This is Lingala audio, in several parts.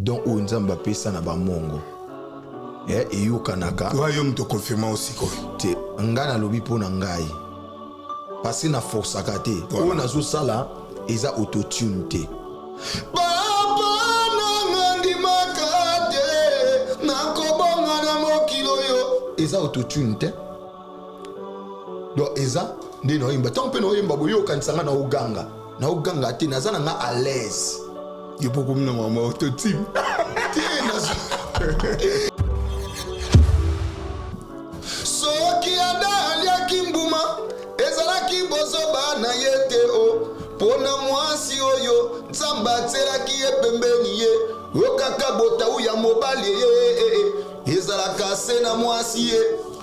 Don oyo Nzambe apesa na bamongo eh, eyokanaka. Wa yo moto confirma osikoyo. Te, ngai nalobi mpo na ngai parce que na forçaka te. Oyo nazosala eza autotune te. Papa nanga ndimaka te nakobonga na mokili oyo, eza autotune te. Donc eza nde naoyemba ntango mpe naoyemba boye okanisa nga naoganga, naoganga te, naza na nga à l'aise. Yo mpo komi na mama autotune te. Soki Ada aliaki mbuma, ezalaki bozoba na ye te o mpo na mwasi oyo Nzambe atielaki ye pembeni ye. Oyo kaka botau ya mobali ye ezalaka se na mwasi ye.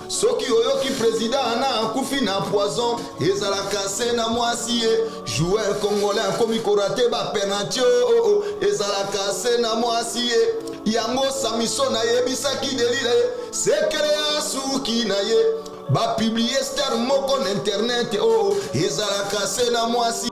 Soki oyoki president ana akufi na poison, ezalaka se na mwasi ye. Joueur congolais akomi korate ba penalty, oh, ezalaka se na mwasi ye. Yango Samison ayebisaki Delila ye sekele ya suki na ye. Bapublie star moko na internet, oh, ezalaka se na mwasi.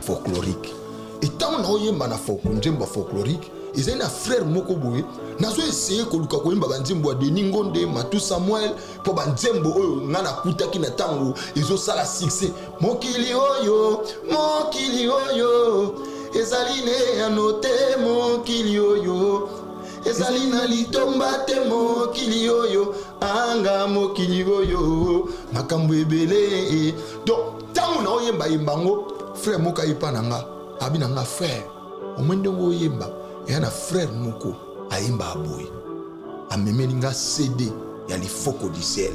Folklorique etango naoyemba na nzembo ya folklorique, ezali na frère moko boye, nazo essaye koluka koyemba banzembo ya Denis Ngonde, Matu Samuel, mpo banzembo oyo ngai nakutaki na ntango ezosala succès. Mokili oyo, mokili oyo ezali ne yano te, mokili oyo ezali na litomba te, mokili oyo anga, mokili oyo makambo ebele. Donc ntango naoyembayemba yango, frère moko ayepa na nga, abi na nga: "Frère, omoi ndenge oyemba." Eya na frère moko ayemba boye, amemeli nga CD ya Lifoko du Ciel.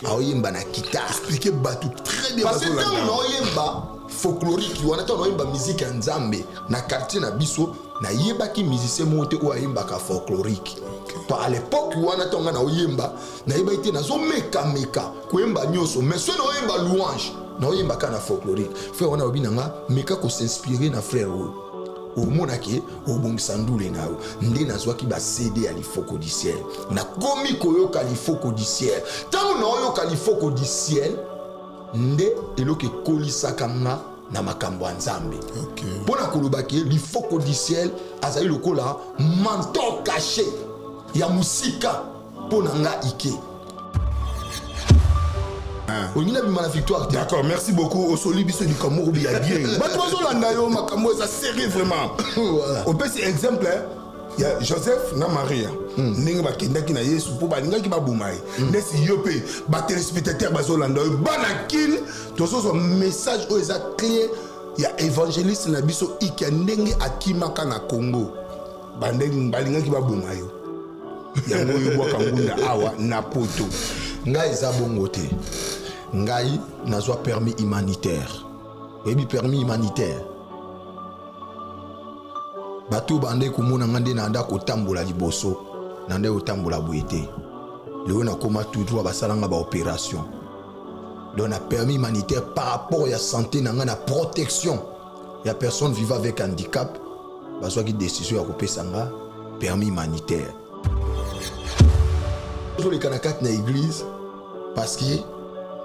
Aoyemba na guitare. Expliquer bato très bien. Parce que ntango naoyemba folklorique wana, ntango naoyemba musique ya Nzambe na quartier na biso, nayebaki musicien moko te oyo ayembaka folklorique. Pa à l'époque wana, ntango nga naoyemba, nayebaki te. Nazomekameka koyemba nyonso, mais soki naoyemba louange, naoyemba kaka na folklorique. Frère wana alobi na nga: "Meka kos'inspirer na frère oyo, omonaki obongisa ndule na yo." Nde nazwaki ba CD ya Lifoko du Ciel, nakomi koyoka Lifoko du Ciel. Ntango naoyoka Lifoko du Ciel, nde eloko ekolisaka nga na makambo ya Nzambe. Mpo na kolobaki, Lifoko du Ciel azali lokola mentor caché ya mosika mpo na nga. Ike olingi nabima na victoire te. D'accord, merci beaucoup. Osoli biso likambo moko ya bien, bato bazolanda yo, makambo eza sérieux vraiment. Voilà. Opesi exemple ya Joseph na Maria, ndenge bakendaki na Yesu mpo balingaki baboma ye. Ndesi yo mpe batéléspectateur bazolanda yo, bana Kine, tozozwa message oyo eza clair ya évangéliste na biso Ikia, ndenge akimaka na Congo, bandenge balingaki baboma yo, yango oyo bwaka ngunda awa na Poto. Ngai eza bongo te. Ngai nazwa permis humanitaire. Oyebi permis humanitaire? Bato oyo bandeki komona nga nde nanda kotambola liboso, nanda kotambola boye te. Lelo nakóma tout droit, basalanga baopération. Donc na permis humanitaire, par rapport ya santé na ngai, na protection ya personne vivant avec handicap, bazwaki décision ya kopesa nga permis humanitaire. Ozoleka na kati na église, parce que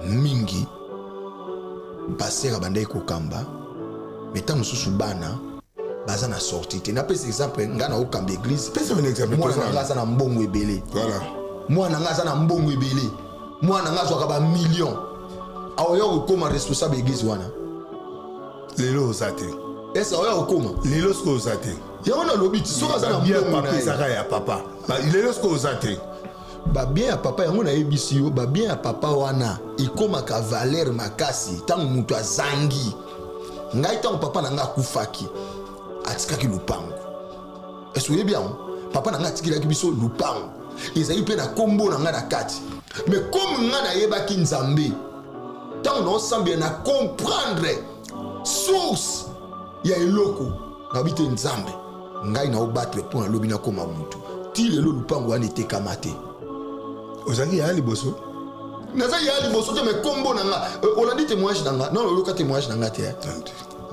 mingi pasteur abandaki kokamba, mais ntango mosusu bana baza na sortie te. Napesa exemple: ngai naokamba église. Pesa un exemple. Mwana na ngai aza na mbongo ebele. Mwana na ngai aza na mbongo ebele, mwana na ngai azwaka bamillion, aoya kokóma responsable église wana? Lelo oza te. Ese aoya kokóma? Lelo soki oza te. Yango nalobi ti soki aza na bien mbongo papa na ye. Ezaka ya papa. Lelo soki oza te. Babien ya papa, yango nayebisi yo, babien ya papa wana ekomaka valeur makasi ntango moto azangi. Ngai, ntango papa na ngai akufaki, atikaki lupango. Ese oyebi yango? Papa na ngai atikelaki biso lupango, ezali mpe na nkombo na ngai na kati. Mais comme ngai nayebaki Nzambe, ntango naosambela na comprendre source ya eloko, nayebi te Nzambe ngai naobattre mpo nalobi nakóma motu. Ti lelo lupango wana etekama te. Ozalaki yaya liboso? Naza ya liboso te, mais nkombo na nga. Olandi témoignage na nga? Non, oyoka témoignage na nga te, eh?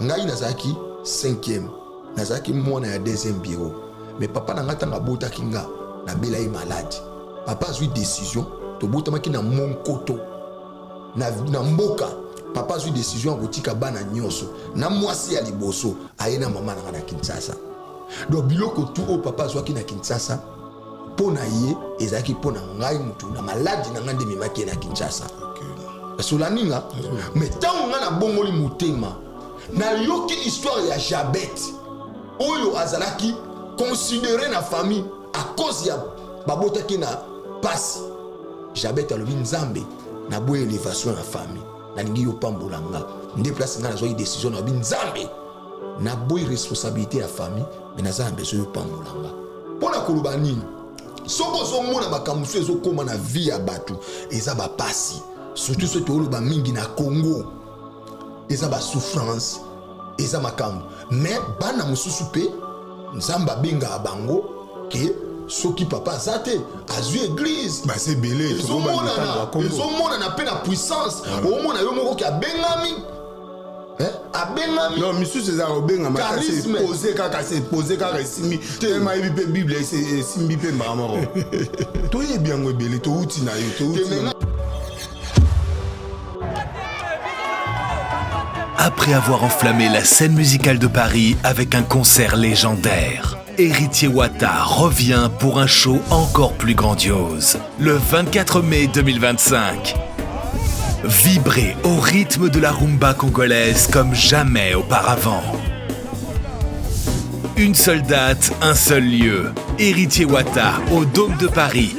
Ngai nazalaki cinquième, nazalaki mwana ya deuxième bureau. Mais papa na nga, ntango abotaki nga, nabela ye maladi, papa azwi décision. Tobotamaki na Monkoto, na mboka. Papa azwi décision ya kotika bana nyonso na mwasi ya liboso, aye na mama na nga na Kinshasa. Donc biloko tu oyo papa azwaki na Kinshasa mpo na ye ezalaki mpo na ngai. Motu na maladi na ngai nde ememaki ye na Kinshasa. Esolani nga. Mais ntango ngai nabongoli motema, nayoki histoire ya Jabet oyo azalaki considéré na famille à cause ya babotaki na pasi. Jabet alobi: "Nzambe, naboyi élévation ya famille, nalingi yo pambola nga." Nde place ngai nazwaki décision, nalobi: "Nzambe, naboyi responsabilité ya famille, mais naza na besoin yo pambola nga." Mpo na koloba nini? Soki ozomona makambo mosusu ezokóma na vie ya bato, eza bapasi, surtout soki tooloba mingi na Congo, eza basouffrance, eza makambo. Mais bana mosusu mpe, Nzambe abengaka bango ke soki papa aza te, azwi église. Basi ebele. Ezomonana mpe na puissance. Omona yo moko ke abengami. Abengami. Non, misusu ezalaka kobengama pose kaka, se pose kaka, esimbi telema. Yebi mpe Bible, esimbi mpe mbaka moko. Toyebi yango ebele, touti na yo, touti. Après avoir enflammé la scène musicale de Paris avec un concert légendaire, Héritier Wata revient pour un show encore plus grandiose, le 24 mai 2025. Vibrez au rythme de la rumba congolaise comme jamais auparavant. Une seule date, un seul lieu. Héritier Wata au Dôme de Paris.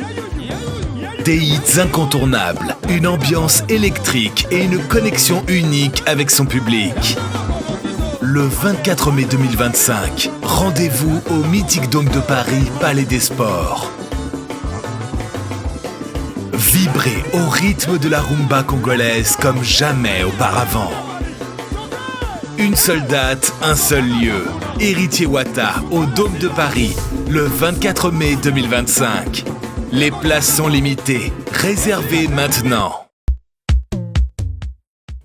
Des hits incontournables, une ambiance électrique et une connexion unique avec son public. Le 24 mai 2025, rendez-vous au mythique Dôme de Paris, Palais des Sports. Vibrez au rythme de la rumba congolaise comme jamais auparavant. Une seule date, un seul lieu. Héritier Wata au Dôme de Paris, le 24 mai 2025. Les places sont limitées. Réservez maintenant.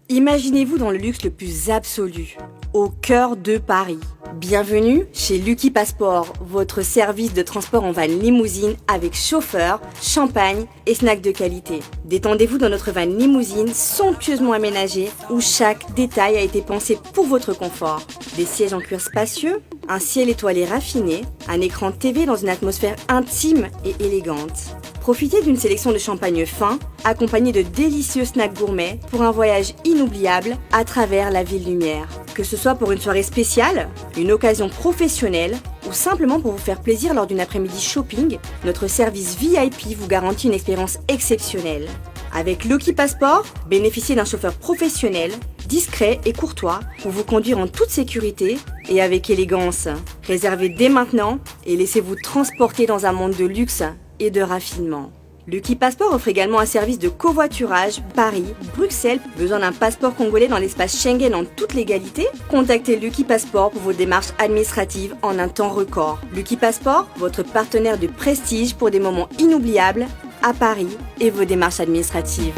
Imaginez-vous dans le luxe le plus absolu, au cœur de Paris. Bienvenue chez Lucky Passport, votre service de transport en van limousine avec chauffeur, champagne et snacks de qualité. Détendez-vous dans notre van limousine somptueusement aménagée où chaque détail a été pensé pour votre confort. Des sièges en cuir spacieux, un ciel étoilé raffiné, un écran TV dans une atmosphère intime et élégante. Profitez d'une sélection de champagne fin, accompagné de délicieux snacks gourmets pour un voyage inoubliable à travers la ville lumière. Que ce soit pour une soirée spéciale, une occasion professionnelle ou simplement pour vous faire plaisir lors d'une après-midi shopping, notre service VIP vous garantit une expérience exceptionnelle. Avec Lucky Passport, bénéficiez d'un chauffeur professionnel, discret et courtois pour vous conduire en toute sécurité et avec élégance. Réservez dès maintenant et laissez-vous transporter dans un monde de luxe et de raffinement. Lucky Passport offre également un service de covoiturage Paris, Bruxelles. Besoin d'un passeport congolais dans l'espace Schengen en toute légalité? Contactez Lucky Passport pour vos démarches administratives en un temps record. Lucky Passport, votre partenaire de prestige pour des moments inoubliables à Paris et vos démarches administratives.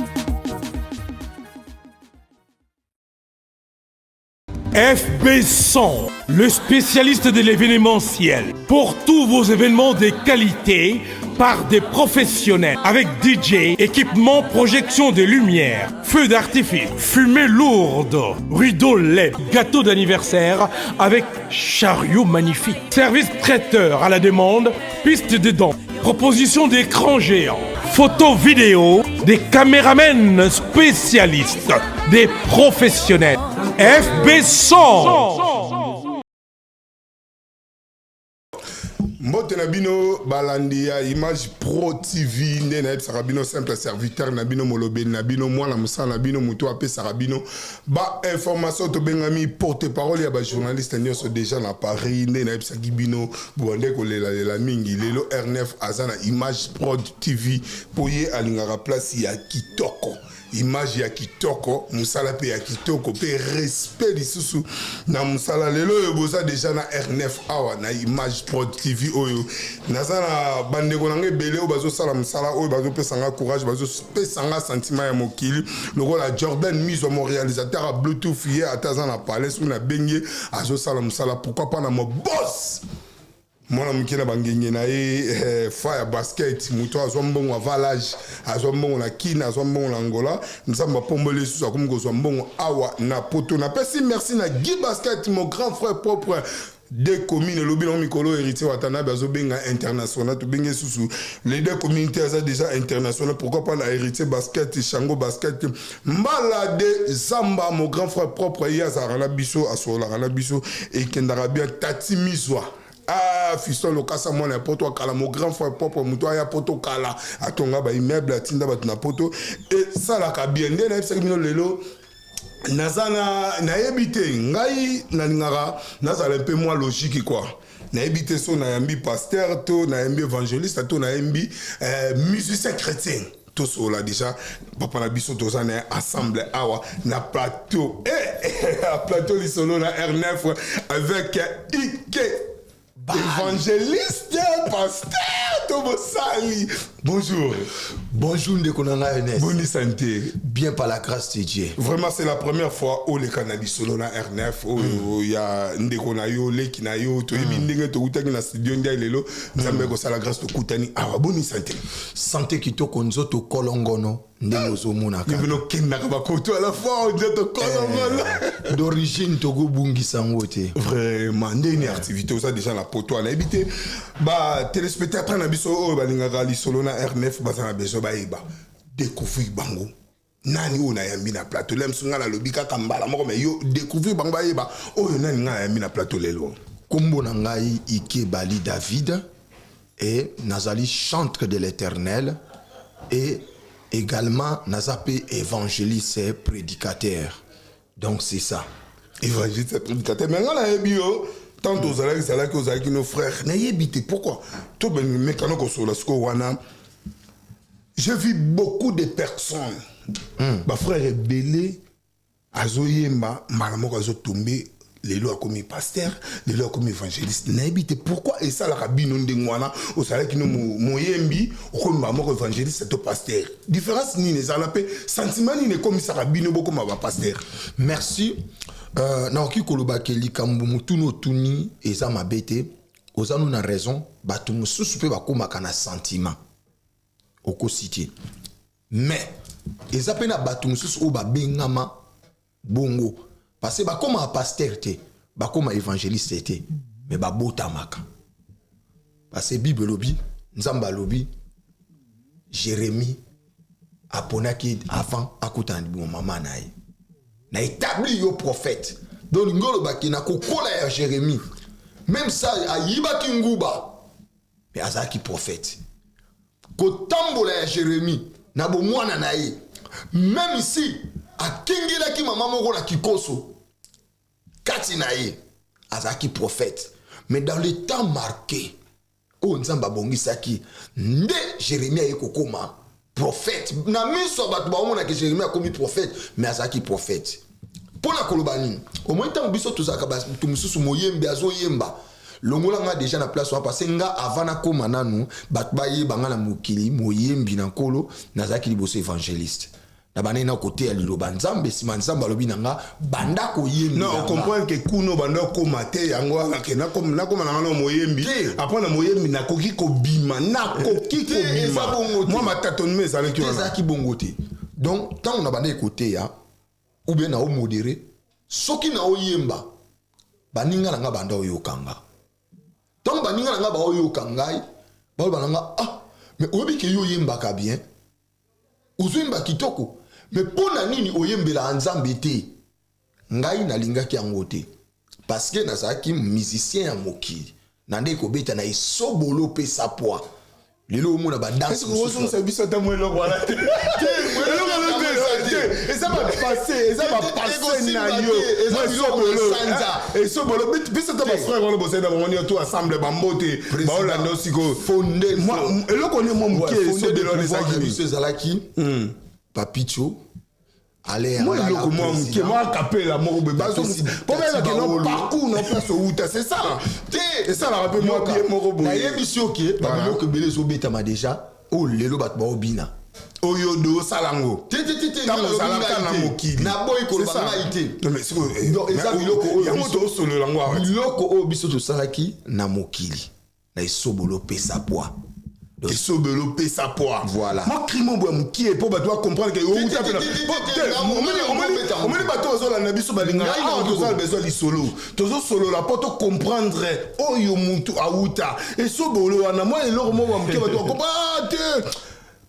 FB 100, le spécialiste de l'événementiel. Pour tous vos événements de qualité, par des professionnels avec DJ, équipement, projection de lumière, feux d'artifice, fumée lourde, rideau LED, gâteau d'anniversaire avec chariot magnifique, service traiteur à la demande, piste de danse, proposition d'écran géant, photos vidéo, des caméramens spécialistes, des professionnels. FB 100. Mbote na bino, balandi ya Image Pro TV. Nde nayebisaka bino, simple serviteur na bino, molobeli na bino, mwana mosala na bino, moto apesaka bino bainformation, tobengami porte parole ya bajournaliste nyonso déjà na Paris. Nde nayebisaki bino, bobande kolelalela mingi. Lelo R9 aza na Image Prod TV mpo ye alingaka place ya kitoko, image ya kitoko, mosala mpe ya kitoko, mpe respect lisusu na mosala. Lelo oyo boza deja na R9 awa na Image Prod TV. Oyo naza na bandeko na nga ebele oyo bazosala mosala, oyo bazopesa nga courage, bazopesa nga sentiment ya mokili, lokola Jordan Miso, mo réalisateur ya Bluetooth. Ye ata aza na palais, soki nabengi ye, azosala mosala. Pourquoi pas na mo boss, mwana moke na bangenge na ye, fa ya basket, moto azwa mbongo avalage, azwa mbongo na Kine, azwa mbongo na Angola, Nzambe apomboli lisusu, akomi kozwa mbongo awa na Poto. Napesi merci na Guy Basket, mon grand frère propre. Deux communes elobi nango mikolo Héritier Watanabe azobenga international, tobenge susu les deux communautés aza déjà international. Pourquoi pas na Héritier Basket, Chango Basket, Mbala de Zamba, mon grand frère propre, ye azalaka na biso, asololaka na biso, ekendaka bien. Tati Mizwa, ah, fiston Lokasa, mwana ya Poto akala, mon grand frère propre, moto aya Poto kala, atonga baimmeuble, atinda bato na Poto, esalaka bien. Nde nayebisaki bino lelo, naza na nayebi te, ngai nalingaka nazala mpe mwa logique quoi. Nayebi te so nayambi pasteur to nayambi évangéliste to nayambi musicien chrétien. Tosola déjà papa na biso, toza na ensemble awa na plateau, plateau Lisolo na R9 avec Ike, évangéliste, pasteur to bosali. Bonjour. Bonjour ndeko na ngai Ernest. Bonne santé? Bien, par la grâce de Dieu. Vraiment, c'est la première fois oleka na Lisolo na R9 oyo ya ndeko na yo, leki na yo. Toyebi ndenge tokutaki na studio ndia lelo, Nzambe ekosala grâce, tokutani awa. Boni santé? Santé kitoko, nzoto kolongono ndenge ozomonaka. Bino okendaka bakoto à la fois, nzoto kolongono. D'origine tokobungisa yango te. Vraiment, ndenge activité, oza déjà na Poto. Nayebi te, batéléspectateur na biso oyo balingaka Lisolo na R9 baza na besoin bayeba, découvrir bango nani oyo nayambi na plateau. Lelo mosu ngai nalobi kaka mbala moko, mais yo découvrir bango, bayeba oyo nani ngai nayambi na plateau lelo. Nkombo na ngai Ike Bali David et nazali chantre de l'Éternel et également naza mpe évangéliste et prédicateur, donc c'est ça. Évangéliste et prédicateur, mais ngai nayebi yo tant ozalaki ezalaki ozalaki no frère, nayebi te pourquoi to mekano kosola sikoyo wana. J'ai vu beaucoup de personnes, bafrère ebele azoyemba, mbala moko azotombe, lelo akomi pasteur, lelo akomi évangéliste. Nayebi te pourquoi esalaka bino ndenge wana. Ozalaki no moyembi, okomi mbala moko évangéliste to pasteur. Différence nini ezala mpe sentiment nini ekomisaka bino bokoma bapasteur? Merci. Nakoki kolobaka likambo motuni otuni eza mabe te, oza nu na raison. Bato mosusu mpe bakomaka na sentiment, okosi te, mais eza mpe na bato mosusu oyo babengama bongo, parce que bakomaka pasteur te, bakoma évangéliste te, mais babotamaka, parce que Bible elobi, Nzambe alobi, Jérémie aponaki avant akutana libumu mama na ye, na établi yo prophète. Donc lingi olobaki na kokola ya Jérémie, même ça ayibaki nguba, mais azalaki prophète. Kotambola ya Jérémie na bomwana na ye, même si akengelaki mama moko na kikoso kati na ye, azalaki prophète. Mais dans le temps marqué oyo Nzambe abongisaki, nde Jérémie aye kokóma prophète. Na miso ya bato baomonaki Jérémie akomi prophète, mais azalaki prophète. Mpo na koloba nini? Omoi ntango biso tozalaka bato mosusu, moyembi azoyemba, longola nga déjà na place wana, parce nga avant nakóma nanu bato bayeba nga na mokili moyembi na Nkolo, nazalaki liboso évangéliste na bandaki na koteya liloba Nzambe. Nsima Nzambe alobi na nga banda koyembi. Non, ocomprendre ke kuna obanda okóma te, yango wana ke nakóma na nga na moyembi. Après na moyembi nakoki kobima, nakoki kobima mwa matatonnement ezalaki wana. Ezalaki bongo te. Donc ntango na bandaki koteya ou bien naomodérer, soki naoyemba, baninga na nga banda oyoka nga. Ntango baninga na nga baoyoka ngai, baloba na nga: "Ah, mais oyebi ke yo oyembaka bien, ozoyemba kitoko, mais mpo na nini oyembelaka Nzambe te?" Ngai nalingaki yango te, parce que nazalaki musicien ya mokili na nde kobeta na esobolo opesa poids. Lelo omona badanseozongisa biso ata mwa eloko wana te. Eza bapasse, eza bapasse na yo. Esobolo, biso ata bafrère wana bosali na bango nyonso ensemble, bambote baolanda sikoyo. Eloko ni mwa moke, esobelo wana ezalaki? Biso ezalaki Papicho. Mwa eloko mwa moke, mwa kapela moko boye, po bayebake no parcours no, place outa, c'est ça. Te. Esalaka mpe mwa bien moko boye. Nayebisi oke babiloko ebele ezobetama déjà oyo lelo bato baobina. Oyo de osala yango. Te, te, te, te. Ntango ozalaka na mokili. Naboyi koloba ngai te. Eza biloko oyo, yango tosolola yango awa. Biloko oyo biso tosalaki na mokili na esobolo opesa poids. Esobeli opesa poids. Voilà. Mwa crime boya mokie mpo bato bacomprendre ke outa Te, te, pena te, te, Po, te, te, na- na- na- omoni bato bazolanda biso balingaka Ngai awa na- tozala besoin lisolo, tozosolola mpo tocomprendre oyo mutu awuta. Esobolo wana, mwa eloko moko ya moke, bato bacomprendre te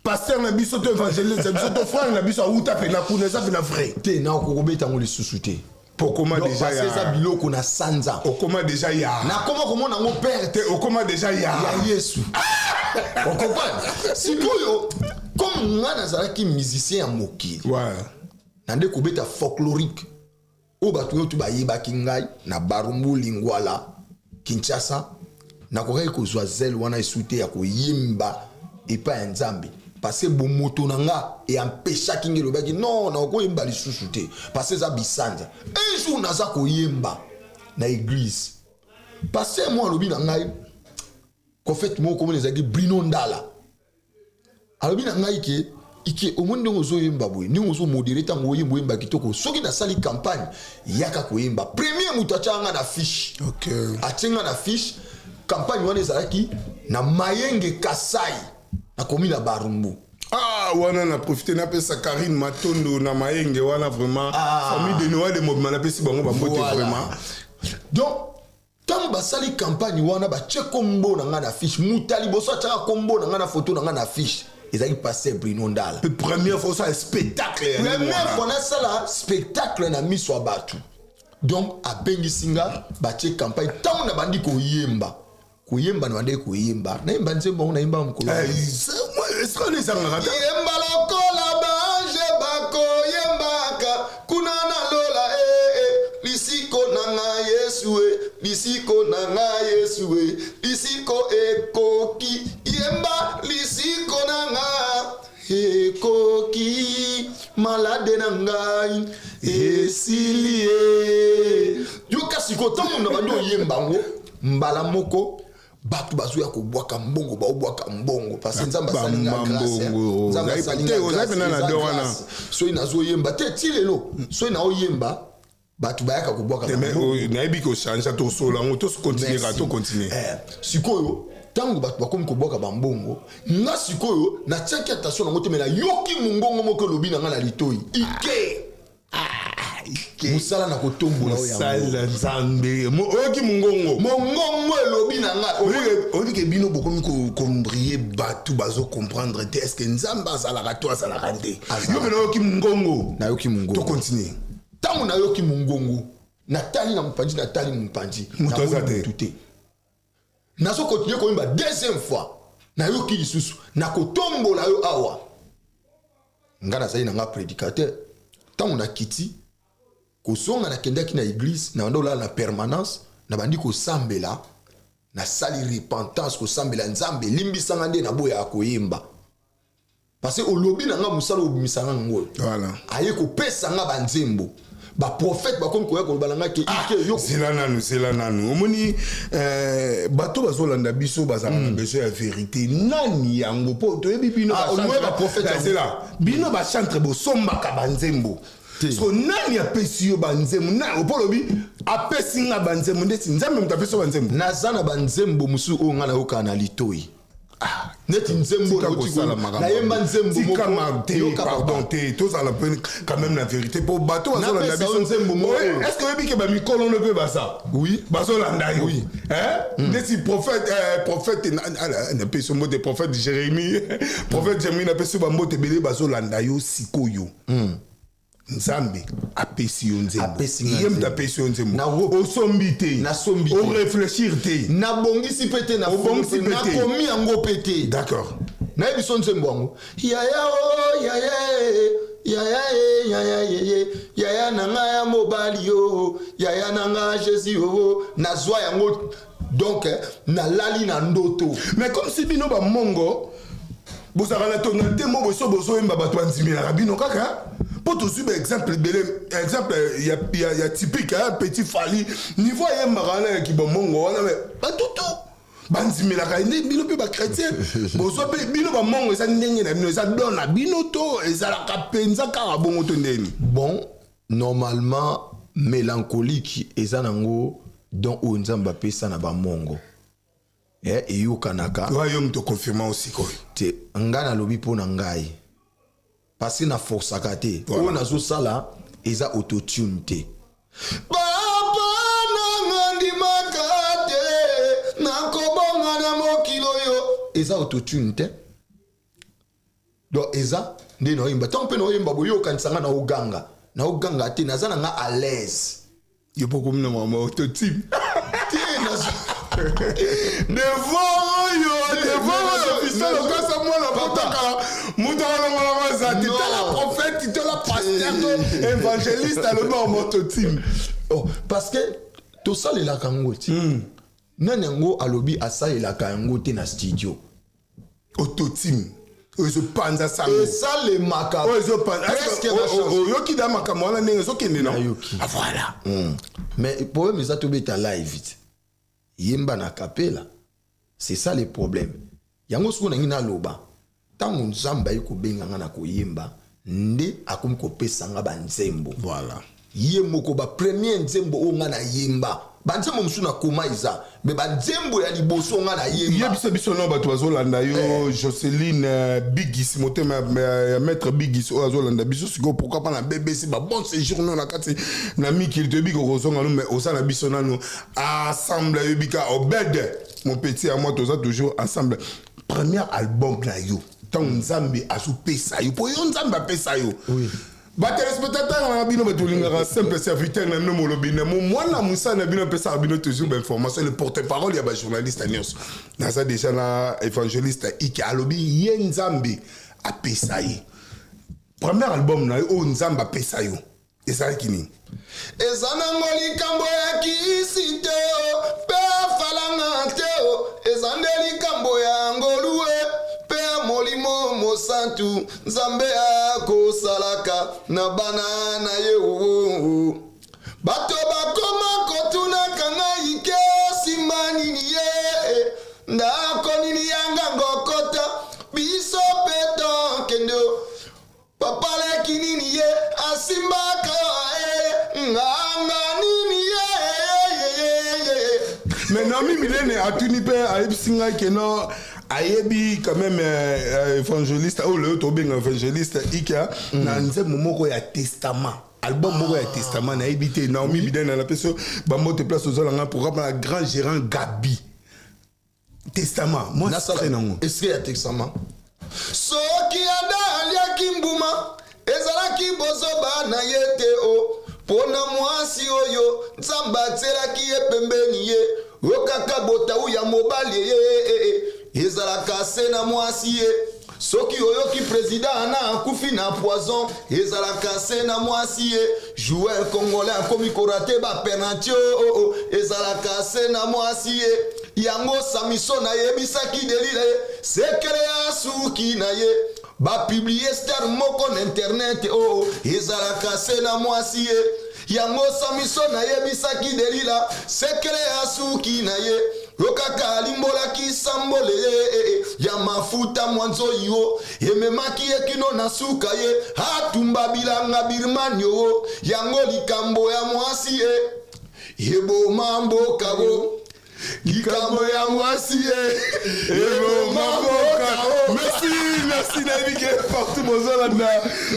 pasteur na biso to évangéliste na biso to frère na biso awuta pena kuna, eza pena vrai. Te, nakoki kobeta yango lisusu te. Po okoma Donc, déjà parce que eza ya biloko na sanza. Okoma déjà ya Nakoma komona yango perte. Te, okoma déjà ya Ya Yesu, ocomprendre? Sikoyo, comme nga nazalaki musicien ya mokili, na nde kobeta folklorique oyo bato nyonso bayebaki ngai na Barumbu, Lingwala, Kinshasa, nakokaki kozwa zele wana esu te ya koyemba epai ya Nzambe, parce que bomoto na nga eampeshaki ngai, elobaki non, nakokoyemba lisusu te parce que eza bisanza. Un jour naza koyemba na église, pasteur mo alobi na ngai, prophète moko komona ezalaki Brino Ndala, alobi na ngai ke: "Ike, omoni ndenge ozoyemba boye, ndenge ozomodere ntango oyemba, oyemba kitoko. Soki nasali campagne, yaka koyemba." Premier moto atiaka nga na fiche, atie nga na fiche. Campagne wana ezalaki na Mayenge, Kasai, nakomi na Barumbu. Ah, wana na profite napesa Karine Matondo na Mayenge wana vraiment. Ah. Famille de Noël de mobima, napesi bango bambote. Voilà. Vraiment. Donc ntango basali campagne wana, batie kombo na ngai na fiche. Moto ya liboso atiaka kombo na ngai na foto na ngai na fiche ezalaki pasteur Brino Ndala. Pe première fois osala spectacle ya ndenge Première wana. fois nasala spectacle na miso ya bato. Donc abengisi nga, batie campagne. Ntango nabandi koyemba, koyemba, nabandaki koyemba, nayemba nzembo yango, nayemba mokolo Eh, esika wana ezangaka te. Yemba lokola banje bakoyembaka kuna na lola, eh, eh. Lisiko na nga Yesu e, lisiko na nga Yesu e, lisiko ekoki. Yemba lisiko na nga ekoki, malade na ngai esili ye. Yoka sikoyo, ntango na bandi oyemba yango, mbala moko bato bazoya kobwaka mbongo, baobwaka mbongo parce que Nzambe asali nga grâce, eh. Mbongo. Nzambe asali nga Te, ozali grâce, pena na eza don wana. grâce. Soki nazoyemba te, ti lelo soki naoyemba, bato bayaka kobwaka Te, mais, bambongo. oh, nayebi kochange, tosolola yango, tokontinue kaka, Merci. tokontinue. Sikoyo ntango bato bakomi kobwaka bambongo, nga sikoyo natiaki attention nango te, me nayoki mongongo moko elobi na nga na litoi: "Ike, mosala na kotombola oyo yango." Mosala Nzambe. Oyoki mongongo. Mongongo elobi na nga. Oyebi ke bino bokomi kombrie, bato bazocomprendre te est ce que Nzambe azalaka to azalaka te. Azalaka. Yo mpena oyoki mongongo. Nayoki mongongo. Tokontinue. Ntango nayoki mongongo, natali na mopanzi, natali mopanzi. Moto aza te. Motu te. Nazokontinue koyemba. Deuxième fois nayoki lisusu: "Nakotombola yo awa." Nga nazali na nga prédicateur. Ntango nakiti kozonga, nakendaki na église, na bandi olala na permanence, nabandi kosambela, nasali repentance, kosambela: "Nzambe, limbisanga nde naboyaka koyemba, parce que olobi na nga mosala obimisanga ngo." Voilà. Aye kopesa nga banzembo. Baprofete bakomi koya koloba na nga ke: "Ike, yo." Zela nanu, zela nanu. Omoni, bato bazolanda biso bazalaka na besoin ya vérité. Nani yango? Mpo toyebi bino Ah, bachantre- oyebi baprophète Eh, yango. zela, bino bachantre bosombaka banzembo. Te. So nani apesi yo banzembo? Mpo olobi apesi nga banzembo, ndeti Nzambe moto apesi yo banzembo. Naza na banzembo mosusu oyo nga nayokaka na litoi, neti nzembo Tika nauti kosala makambo. nayemba nzembo Tika moko, te yoka pardon. papa. Te, tozala mpe quand même na vérité mpo bato bazolanda Napesa yo biso. nzembo moko. Oye, est ce que oyebi ke bamikolo mpe baza? Oui. Bazolanda yo. Oui. Hein? Ndeti prophète, prophète napesi yo mbote, prophète Jérémie, prophète Jérémie, napesi yo bambote ebele. Bazolanda yo sikoyo. Nzambe apesi yo nzembo. Apesi nga Ye moto nzembo. apesi yo nzembo. Osombi te. Nasombi te. Oréfléchir te. Nabongisi mpe te. Obongisi mpe te. Nakomi yango mpe te. D'accord. Nayebi so nzembo yango: "Yaya o yaya e, yaya e, yaya yeye, yaya na ngai ya mobali yo, yaya na ngai Jésus o." Nazwa yango donc, nalali na ndoto. Mais comme si bino bamongo bozalaka na tonalité mo boso bozoyemba, bato bandimelaka bino kaka, mpo tozwi baexemple ebele, exemple ya typique, hein, petit Fali, niveau ayembaka wana ya kibomongo wana, me batutu bandimelaka nde. Bino mpe bachrétien bozwa mpe bino bamongo, eza ndenge na bino, eza don na bino to ezalaka mpenza kaka bongo to ndeni? Bon, normalement mélancolique eza nango don oyo Nzambe apesa na bamongo. Eyokanaka. Wa yo moto confirma osikoyo. Te, ngai nalobi mpo na ngai, parce que naforçaka te. Oyo nazosala eza autotune te. Papa nanga, ndimaka te nakobonga na mokili oyo, eza autotune te. Donc eza nde naoyemba. Ntango mpe naoyemba boye, okanisa nga naoganga. Naoganga te, naza na nga à l'aise. Yo mpo komi na mama autotune. Te, devant oyo, devant oyo, fiston lokasa mwana potaka moto akolongolaka aza te. Tala prophète, tola pasteur to évangéliste alobi mama autotune. Oh, parce que tosalelaka yango ti nani yango alobi asalelaka yango te na studio. Autotune oyo ezopanza sango. Esalemaka. Oyo ezopanza. Presque na chance. Oyoki da makambo wana ndenge ezokende na Nayoki. Ah, voilà. Mais problème eza tobeta live te, yemba na kapela, c'est ça le problème. Yango soki nangi naloba, ntango Nzambe ayi kobenga nga na koyemba, nde akomi kopesa nga banzembo. Ye moko, bapremier nzembo oyo nga nayemba, banzembo mosusu nakoma eza, me banzembo ya liboso nga nayemba. Yebisa biso no bato bazolanda yo, Joseline Bigis, motema ya maître Bigis oyo azolanda biso sikoyo. Pourquoi pas na BBC, babon séjour no na kati na mikili, toyebi kokozonga no, mais oza na biso nano ensemble. Ayebi ka Obed, mon petit à moi, toza toujours ensemble. Premier album na yo, ntango Nzambe azopesa yo, mpo yo Nzambe apesa yo. Batéléspectateur na bino, bato olingaka simple serviteur na bino, molobi na mo mwana mosala na bino, apesaka bino toujours bainformation, le porte parole ya bajournaliste nyonso. Naza déjà na évangéliste Ike. Alobi ye Nzambe apesa ye premier album na ye oyo Nzambe apesa yo ezalaki nini? Eza nango likambo ya kisi te o, mpe afalanga te o, eza nde likambo ya ngolu e mpe ya Molimo Mosantu. Nzambe akosalaka na bana na ye o. Bato bakoma kotunaka ngai ke nsima nini ye, ndako nini yanga ngokota biso mpe tokende o. Papa leki nini ye asimbaka e nganga nini ye? Mais Naomi Milene atuni mpe ayebisi ngai ke no ayebi quand même évangéliste oyo lelo tobenga évangéliste Ika na nzembo moko ya testament, album moko ya testament. Nayebi te. Naomi Bidene, napesi yo bambote place ozalanga. Pourquoi pas na grand gérant Gabi. Testament, moi Nasala nango. Esprit ya testament. Soki Ada aliaki mbuma, ezalaki bozoba na ye te o, mpo na mwasi oyo Nzambe atielaki ye pembeni ye. Oyo kaka botau ya mobali ye ezalaka se na mwasi ye. Soki oyoki président ana akufi na poison, ezalaka se na mwasi ye. Joueur congolais akomi korater bapenalty o, ezalaka se na mwasi ye. Yango Samison ayebisaki Delila ye sekele ya suki na ye. Bapublier star moko na internet o, ezalaka se na mwasi ye. Yango Samison ayebisaki Delila sekele ya suki na ye. Yo kaka alimbolaki sambole ye ya mafuta mwanzoi o, ememaki ye kino na suka ye atumba bilanga Birmanie o. Yango likambo ya mwasi ye eboma mboka o, likambo ya mwasi ye eboma mboka. Merci, merci. Nayebi ke partout bozolanda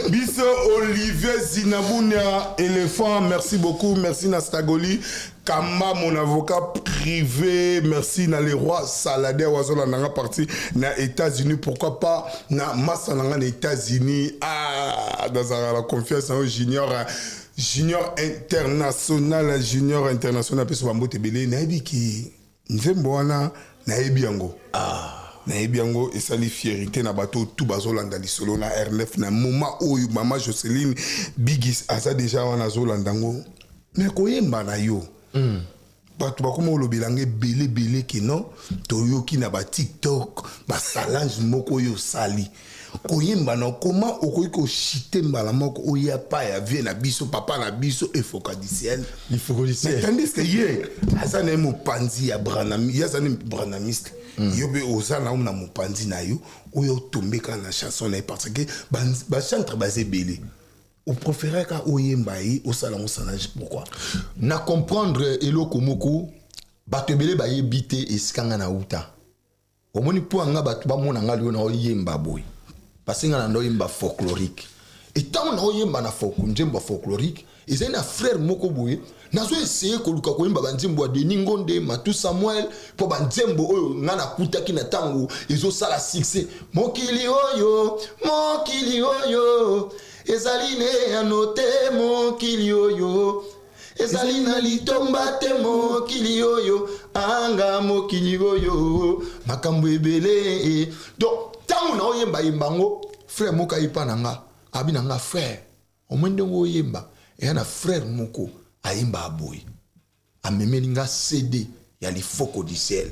biso, Olivier Zinabunia éléphant, merci beaucoup. Merci na Stagoli Kamba, mon avocat privé. Merci na le roi Salader wazolanda nga parti na États-Unis. Pourquoi pas na masa na nga na États-Unis. Ah, nazalaka na confiance na yo, Junior, Junior International, Junior International. Apeso bambote ebele. Nayebi ki nzembo wana, nayebi yango. Ah, nayebi yango. Esali fierté na bato tu bazolanda lisolo na R9 na moment oyo. Mama Joseline Bigis aza deja wana, azolanda yango. Me koyemba na yo, bato bakoma olobelanga ebele ebele ke non, toyoki na baTikTok basalange moko oyo osali koyemba na koma okoki koshite mbala moko oya pa ya vie na biso, papa na biso Efokadiciel. Mais tandis que ye aza na ye mopanzi ya Branham, ye aza ni branhamiste. Yo mpe oza na na mopanzi na yo oyo otombe kaka na chanson na ye, parce que bachantre baza ebele. Opréféré kaka oyemba ye, osala yango salange, pourquoi? Na comprendre eloko moko. Bato ebele bayebi te esika nga nauta. Omoni, mpo ya nga, bato bamona nga lelo naoyemba boye, parce nga na naoyemba folklorique. Etango naoyemba na nzembo ya folklorique, ezali na frère moko boye, nazo essayer koluka koyemba banzembo ya Denis Ngonde, Matu Samuel, mpo banzembo oyo nga nakutaki na ntango ezosala succès. Mokili oyo, mokili oyo ezali ne yano te, mokili oyo ezali na litomba te, mokili oyo anga, mokili oyo makambo ebele. Donc ntango naoyembayemba yango, frère moko ayepa na nga, abi na nga: "Frère, omoi ndenge oyemba." Eya na frère moko ayemba aboye, amemeli nga CD ya Lifoko du Ciel.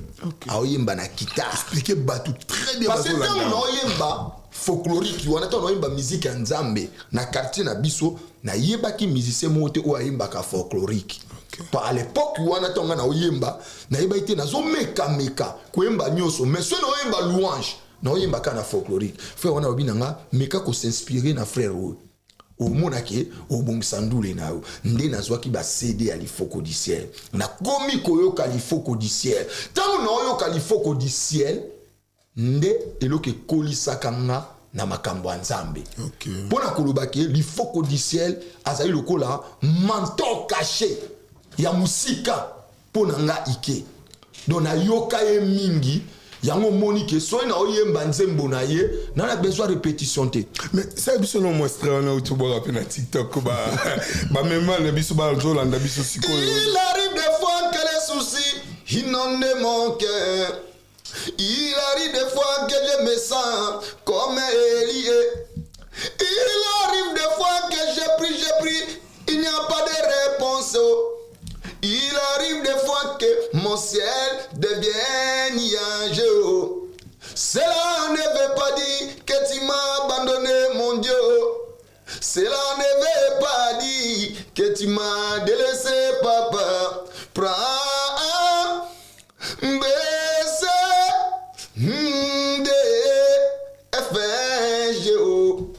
Aoyemba na guitare. Expliquer bato très bien. Parce que ntango Bazolanda. naoyemba folklorique wana, ntango naoyemba musique ya Nzambe na quartier na biso, nayebaki musicien moko te oyo ayembaka folklorique. Po à l'époque wana, ntango nga naoyemba, nayebaki te. Nazomekameka koyemba nyonso, mais soki naoyemba louange, naoyemba kaka na folklorique. Frère wana alobi na nga: "Meka kos'inspirer na frère oyo, omonaki obongisa ndule na yo." Nde nazwaki baCD ya Lifoko du Ciel, nakomi koyoka Lifoko du Ciel. Ntango naoyoka Lifoko du Ciel, nde eloko ekolisaka nga na makambo ya Nzambe. Mpo na koloba ke Lifoko du Ciel azali lokola mentor caché ya mosika mpo na nga ike. Donc nayoka ye mingi. Yango omoni ke soki naoyemba nzembo na ye, na besoin répétition te. Mais sala biso no mostre wana outi obwaka mpe na TikTok, bamema na biso bazolanda biso sikoyo. Il arrive des fois que les soucis inondent mon cœur. Il arrive des fois que je me sens comme Élie. Il arrive des fois que je prie, je prie, il n'y a pas de réponse. Il arrive des fois que mon ciel devient nuageux. Cela ne veut pas dire que tu m'as abandonné, mon Dieu. Cela ne veut pas dire que tu m'as délaissé, papa. Prends B, C, D, F, G, O,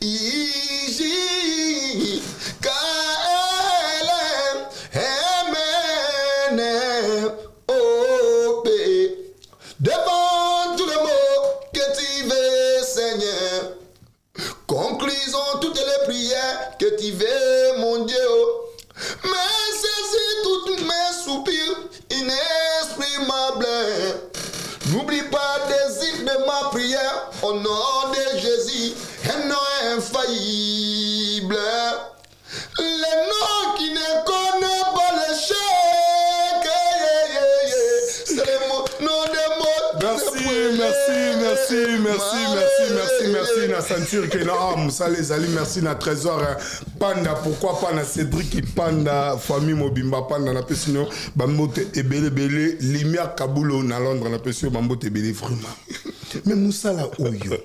I, J, K, L, M, N, O, P. Devant tous les mots que tu veux, Seigneur. Conclusons toutes les prières que tu veux, mon Dieu. Mais saisis toutes mes soupirs inexprimables. N'oublie pas désir de ma prière au nom de Jésus, un nom infaillible. Le nom qui ne connaît pas l'échec. C'est le nom de mon. Merci, merci, merci, merci, merci, merci, merci na ceinture ke na ah, mosala ezali. Merci na Trésor Panda, pourquoi pas na Cédric Panda, famille mobimba Panda, napesi no bambote ebele ebele. Lumière Kabulo na Londres, napesi yo bambote ebele vraiment. Mais mosala oyo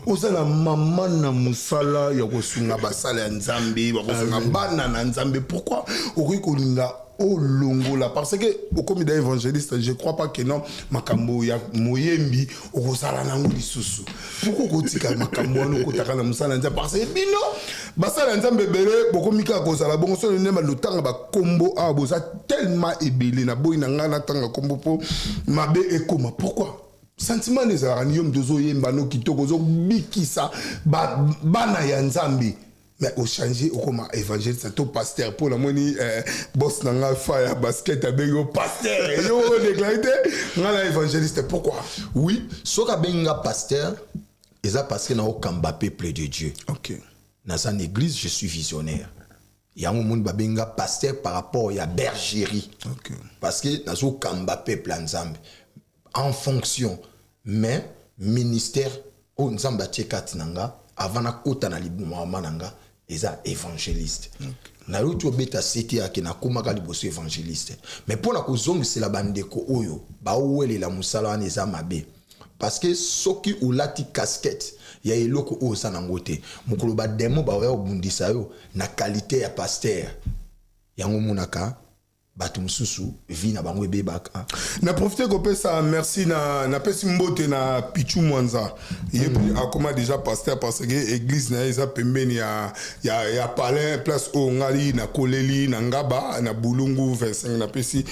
oza na mama na mosala ya kosunga basala ya Nzambe, bakosunga bana na Nzambe, pourquoi okoki kolinga olongola? Parce que okomi da évangéliste, je crois pas que non, makambo ya moyembi okozala nango lisusu. Pourquoi okotika makambo wana, okotaka na mosala ya Nzambe? Parce que bino basala ya Nzambe ebele bokomi kaka kozala bongo. So nde balotanga bakombo awa, boza tellement ebele, naboyi na ngai natanga kombo mpo mabe ekoma. Pourquoi? Sentiment nde ezalaka ni yo moto ozoyemba no kitoko, ozobikisa bana ya Nzambe, mais ochange, okoma évangéliste to pasteur? Mpo namoni boss na nga fa ya basket abengi yo pasteur, yo odéclare te: "Nga na évangéliste." Pourquoi? Oui, soki abengi nga pasteur, eza parce que naokamba peuple de Dieu. Naza na église, je suis visionnaire. Yango omoni babengi nga pasteur par rapport ya bergerie. Parce que nazokamba peuple ya Nzambe en fonction. Mais ministère oyo Nzambe atie kati na nga avant nakota na libumu mama na nga eza évangéliste. Nayoki obeta sete yake nakomaka liboso évangéliste. Mais mpo na kozongisela bandeko oyo baowelela mosala wana, eza mabe, parce que soki olati casquette ya eloko oyo oza nango te, mokolo bademo baoya kobundisa yo na qualité ya pasteur. Yango omonaka. Bato mosusu, vie na bango ebebaka. Na profite kopesa merci na napesi mbote na Pichu Mwanza. Ye mpe akoma déjà pasteur, parce que église na ye eza pembeni ya palin, place oyo ngai nakoleli na Ngaba na Bulungu 25. Napesi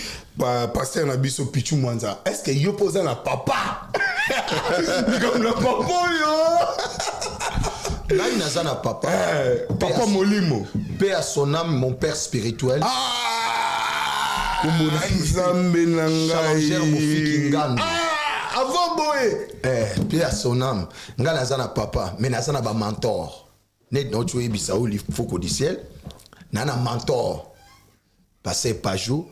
pasteur na biso Pichu Mwanza. Est ce que yo mpo oza na papa, likambo na papa oyo? Ngai naza na papa. Papa molimo. Paix à son âme, mon père spirituel. Ah, Nzambe na ngai. Challenger Mofiki Ngando. Ah, avant boye. Paix à son âme. Ngai naza na papa, mais naza na bamentor. Neti nauti oyebisa oyo Lifoko du Ciel, na mentor pasteur Pajot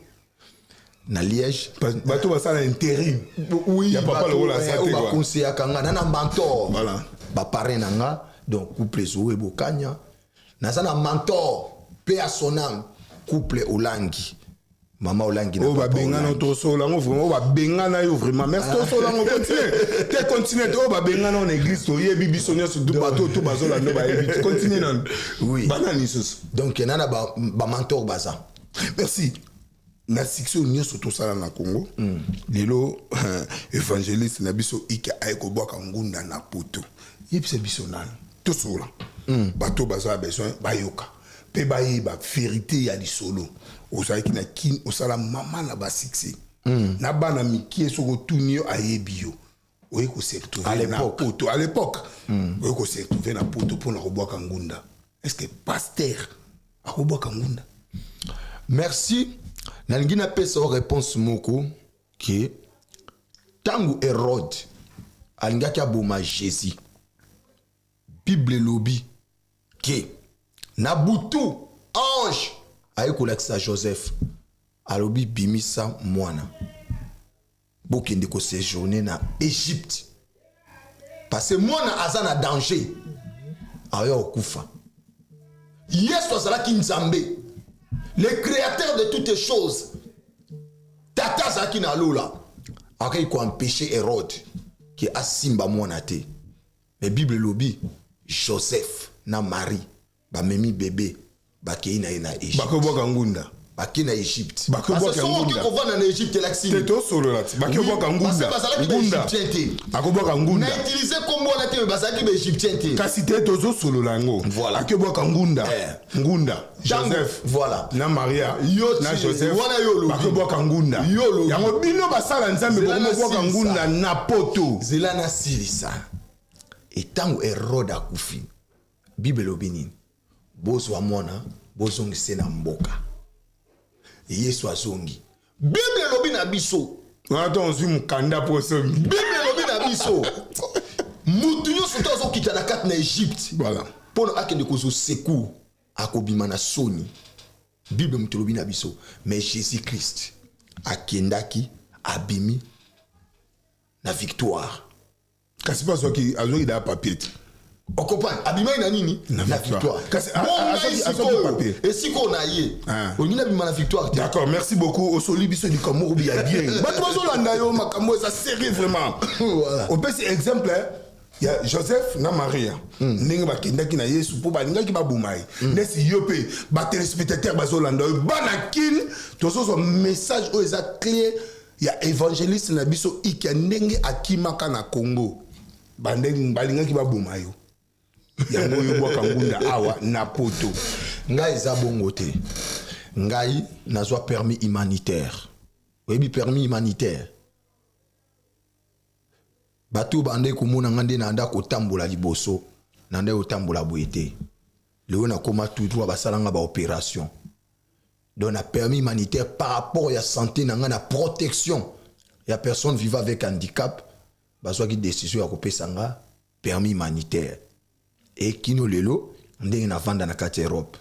na Liège. Bato basala intérim. Oui. Ya papa lokola aza te, quoi. Bakonseyaka nga na mentor. Voilà. Baparrain na nga, donc couple Zoe Bokanya. Naza na mentor, paix à son âme, couple Olangi, mama Olangi na oyo papa babengana. Olangi. Tosola yango vraiment, oyo babengana yo vraiment, merci. Tosola yango, continue te, continue te. Oyo babengana na église, toyebi biso nyonso tu, bato oyo to bazolanda bayebi. Continue nano. Oui. Banani lisusu? Donc na bamentor baza. Merci. Na succès oyo nyonso tosala na Congo lelo, évangéliste na biso Ike aye kobwaka ngunda na poto. Yebisa biso nano, tosola. Bato baza na besoin bayoka mpe bayeba vérité ya lisolo. Ozalaki na Kini, osala mama na basuccès na bana mike. Soki otuni yo, ayebi yo. Oye kose À retrouver na l'époque. poto, à l'époque oye kose retrouver na poto mpona kobwaka ngunda. Est ce que pasteur akobwaka ngunda? Merci. Nalingi napesa yo réponse moko ke ntango Hérode alingaki aboma Jésus, Bible elobi ke na butu ange aye kolakisa Joseph, alobi: "Bimisa mwana, bokende koséjourner na Égypte, parce que mwana aza na danger, aya kokufa." Yesu azalaki Nzambe, le créateur de toutes choses. Tata azalaki na lola, akaki koempêcher Hérode ke asimba mwana te. Mais Bible elobi Joseph na Marie bamemi bébé, bakei na ye na Égypte. Bakobwaka ngunda. Bakei na Égypte. Bakobwaka soki okoki ngunda. kovanda na Égypte, elakisi Te, tosolola ti bakobwaka ngunda. Bazalaki Ngunda. baégyptien te. Akobwaka ngunda. Na utiliser kombo wana te, mais bazalaki baégyptien te. Kasi te, tozosolola yango. Voilà. Akobwaka ngunda. Ngunda. Ntango- Joseph Voilà. na Maria Yo na ti- Joseph wana yo olobi. bakobwaka ngunda. Yo olobi. Yango bino basala Nzambe Zela na bokomobwaka silisa. ngunda na poto. Zela nasilisa. Etango Hérode akufi, Bible elobi nini? "Bozwa mwana, bozongise na mboka." Yesu azongi. Bible elobi na biso Wana to ozwi mokanda mpo osongi. Bible elobi na biso, mutu nyonso to azokita na kati na Egypte mpo na akende kozwa secours, akobima na soni. Bible moto elobi na biso. Mais Jésus Christ akendaki, abimi na victoire. Kasi mpe azwaki daa papier te. Ocomprendre, abimaki na nini? Na Na victoire. victoire. Kasi Bon, ngai azwaki sikoyo papier. esika oyo na ye, Ah. olingi nabima na victoire te? D'accord, merci beaucoup. Osoli biso likambo moko ya bien. Bato bazolanda yo, makambo eza sérieux vraiment. Voilà. Opesi exemple ya Joseph na Maria, ndenge bakendaki na Yesu mpo balingaki baboma ye. Nesi yo mpe batéléspectateur bazolanda yo, bana Kine, tozozwa message oyo eza clair ya évangéliste na biso Ike, ndenge akimaka na Congo, bandenge balingaki baboma yo, yango oyo bwaka ngunda awa na poto. Ngai eza bongo te. Ngai nazwa permis humanitaire. Oyebi permis humanitaire? Bato bande komona nga nde na nda kotambola liboso, na nde kotambola boye te. Lelo nakóma tout droit, basalanga baopération. Donc na permis humanitaire, par rapport ya santé na ngai, na protection ya personne vivant avec handicap, bazwaki décision ya kopesa nga permis humanitaire. Ekino lelo ndenge navanda na kati ya Europe,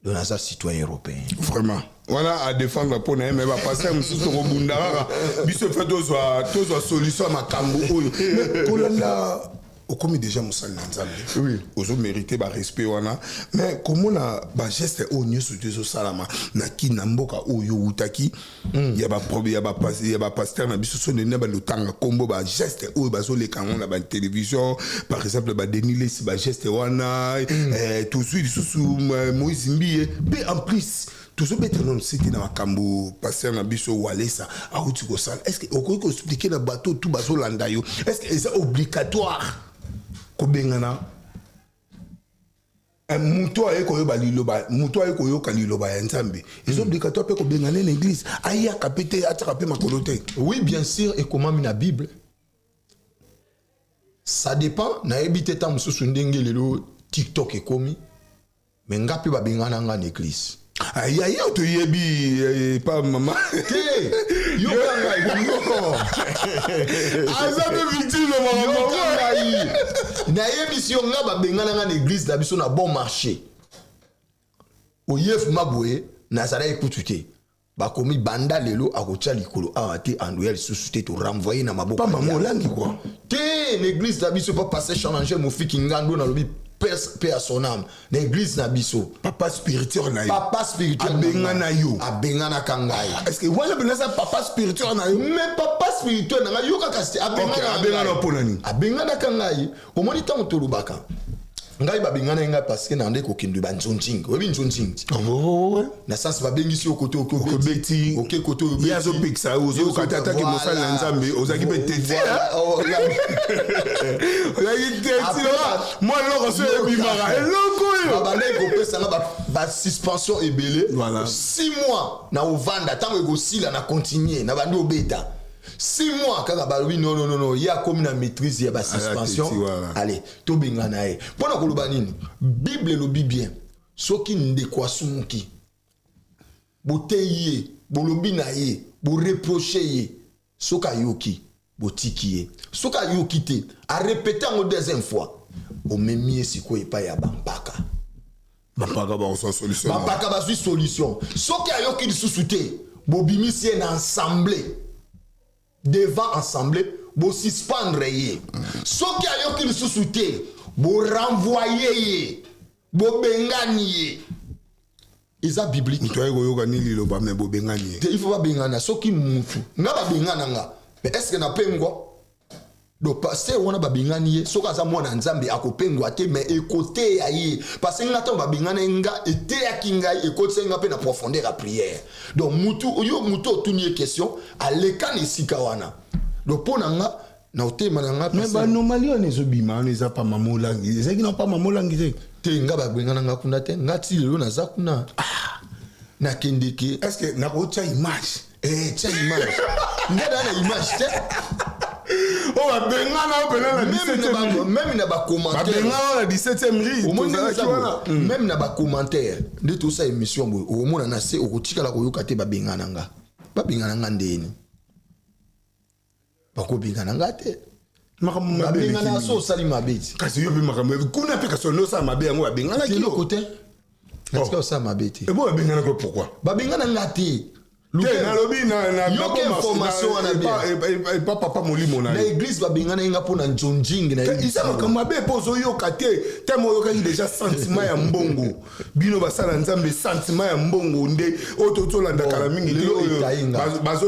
donc naza citoyen européen. Vraiment, wana adéfendre mpo na ye. Me bapasteur mosusu, tokobunda kaka biso fe tozwa solution ya makambo oyo. Mais kolanda, okomi déjà mosali na Nzambe. Ozomérite barespect wana. Mais komona bageste oyo nyonso to ezosalama na Kini, na mboka oyo outaki, ya bapasteur na biso, so ndenge balotanga nkombo, bageste oyo bazoleka yango na batélévision, par exemple baDenis Lessie, bageste wana, tozwi lisusu Moïse Mbiye mpe. En plus, Tozobeta nano sete na makambo pasteur na biso Walesa auti kosala. Est ce que okoki koexpliquer na bato tu bazolanda yo, est ce que eza obligatoire kobengana moto aye koyoba liloba, moto aye koyoka liloba ya Nzambe? Eza obligatoire mpe kobengana na église, ayaka mpe te, atiaka mpe makolo te? Oui, bien sûr, ekomami na Bible. Ça dépend, nayebi te, ntango mosusu ndenge lelo TikTok ekomi, mais nga mpe babengana nga na église. Ya ye toyebi pa mama. Te, yoka ngai, no. Aza mpe victime. Yoka ngai, nayebisi yo, nga babengana nga na église na biso na Bon Marché. Oyefu maboye, nazalaki kutu te. Bakomi banda lelo akotia likolo awa te, andoya lisusu te, torenvoyer na maboko. Pa mama olangi kua. Te, na église na biso, pa pasteur Challenger Mofiki Ngando, nalobi paix à son âme, na église na biso. Papa spirituel na yo. Papa spirituel. Abengana yo. Abenganaka ngai. Est ce que wana mpenza aza papa spirituel na yo? Mais papa spirituel na ngai, yo kaka te. Abengana mpo na nini? Abenganaka ngai, omoni, ntango tolobaka, ngai babengana ngai parce que na nde kokende banzonzingi. Oyebi nzonzingi? Na sens babengisi yo kote. Okobeti. Oke kote. Ye azopekisa, ozoyoka te. Ataki mosali na Nzambe, ozalaki mpe teti, ozalaki teti mwa eloko so ebimaka eloko oyo. Babandaki kopesanga basuspension ebele. 6 mois na ovanda, ntango ekosila na continue na bandi obeta. 6 mois kaka, balobi non, non, non, ye akomi na maîtrise ya basuspension, allez, tobengana ye. Mpo na koloba nini? Bible elobi bien, soki ndeko asumuki, boteyi ye, bolobi na ye, boreprocher ye, soki ayoki, botiki ye. Soki ayoki te, arépéter yango deuxième fois, omemi ye sikoyo epai ya bampaka. Bampaka bakozwa solution. Bampaka bazwi solution. Soki ayoki lisusu te, bobimisi ye na assemblée, devant assemblée, bosuspendre ye. Soki ayoki lisusu te, borenvoyer ye, bobengani ye. Eza biblique. Moto aye koyoka ni liloba, mais bobengani ye. Te, il faut babengana. Soki mutu, nga babengana nga, mais est ce que napengwa? Donc pasteur wana babengani ye, soki aza mwana Nzambe, akopengwa te, mais ekoteya ye, parce que nga, ntango babengana ye nga, eteyaki ngai, ekotisaki nga mpe na profondeur ya prière. Donc mutu yo, mutu otuni ye question, aleka na esika wana. Donc mpo na nga, na otema na nga. Mais baanomalie wana ezobima wana, eza pa mama Olangi, ezalaki na pa mama Olangi te? Te, nga babengana nga kuna te. Nga ti lelo naza kuna, nakendeke. Est ce que nakotia image? Eh, tia image. Nga daa na image te. Oyo babengana oyo mpena na 17, même na bacommentaire. Babengana na 17e rue. Tozalaki wana. Même na bacommentaire nde tosala émission boye, okomona na se, okotikala koyoka te babengana nga. Babengana nga ndeni? Bakobengana nga te. Makambo mabe. Babengana so osali mabe ti. Kasi yo mpe makambo kuna mpe, kasi ondi osala mabe, yango babenganaki. Eloko te, natika osala mabe te. Ebo babenganaki pourquoi? Babengana nga te. Te, nalobi. Yoka information wana bien. Epa papa molimo na na église, babengana ye nga mpo na nzonjingi na. Eza makambo mabe mpo ozoyoka te. Teme oyokaki déjà sentiment ya mbongo. Bino basala Nzambe, sentiment ya mbongo nde oyo tozolanda kala mingi te. Oyo bazo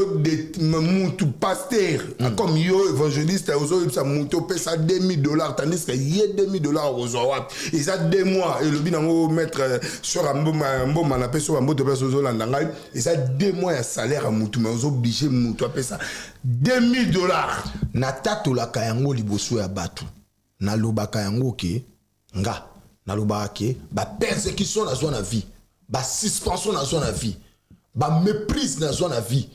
mutu pasteur comme yo, évangéliste, ozoyebisa mutu opesa 2000 $, tandis que ye 2000 $ okozwa wapi? Eza 2 mois, elobi nango maître Sora Mboma, na peso bamboto place ozolanda ngai. Eza 2 mois ya salaire ya mutu, mais ozooblige mutu apesa 2000 $. Natatolaka yango liboso ya bato, nalobaka yango ke nga nalobaka ke bapersécution nazwa na vie, basuspension nazwa na vie, baméprise nazwa na vie,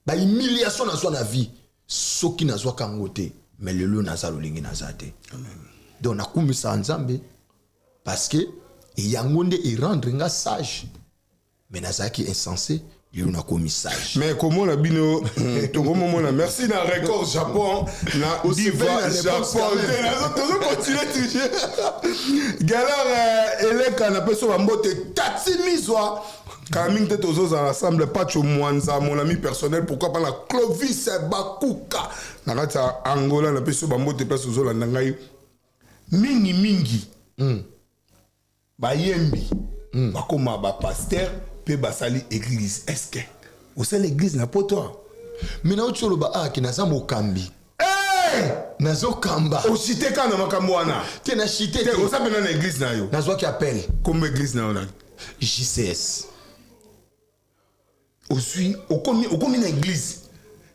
bahumiliation nazwa na vie, soki nazwaka yango te, mais lelo naza lolingi naza te. Donc nakumisaka Nzambe parce que yango nde erendre nga sage. Mais nazalaki insensé, lelo nakomi sage. Mais komona bino, tokomomona. Merci na Record Japon, na Diva Japon. Tozocontinue toujours. Galar eleka na peso bambote, Tati Mizwa, kala mingi te tozozala ensemble. Pacho Mwanza, mon ami personnel, pourquoi pas na Clovis Bakuka na kati ya Angola, na peso bambote place ozolanda ngai mingi mingi. Bayembi bakóma bapasteur mpe basali église. Est ce que osali église na poto? Mais nauti oloba ake naza mokambi, nazokamba. Ochite kaka na makambo wana. Te, na chite. Te, oza mpena na église na yo? Nazwaki appel. Kombo église na yo nani? JCS. Ozwi, okomi na église,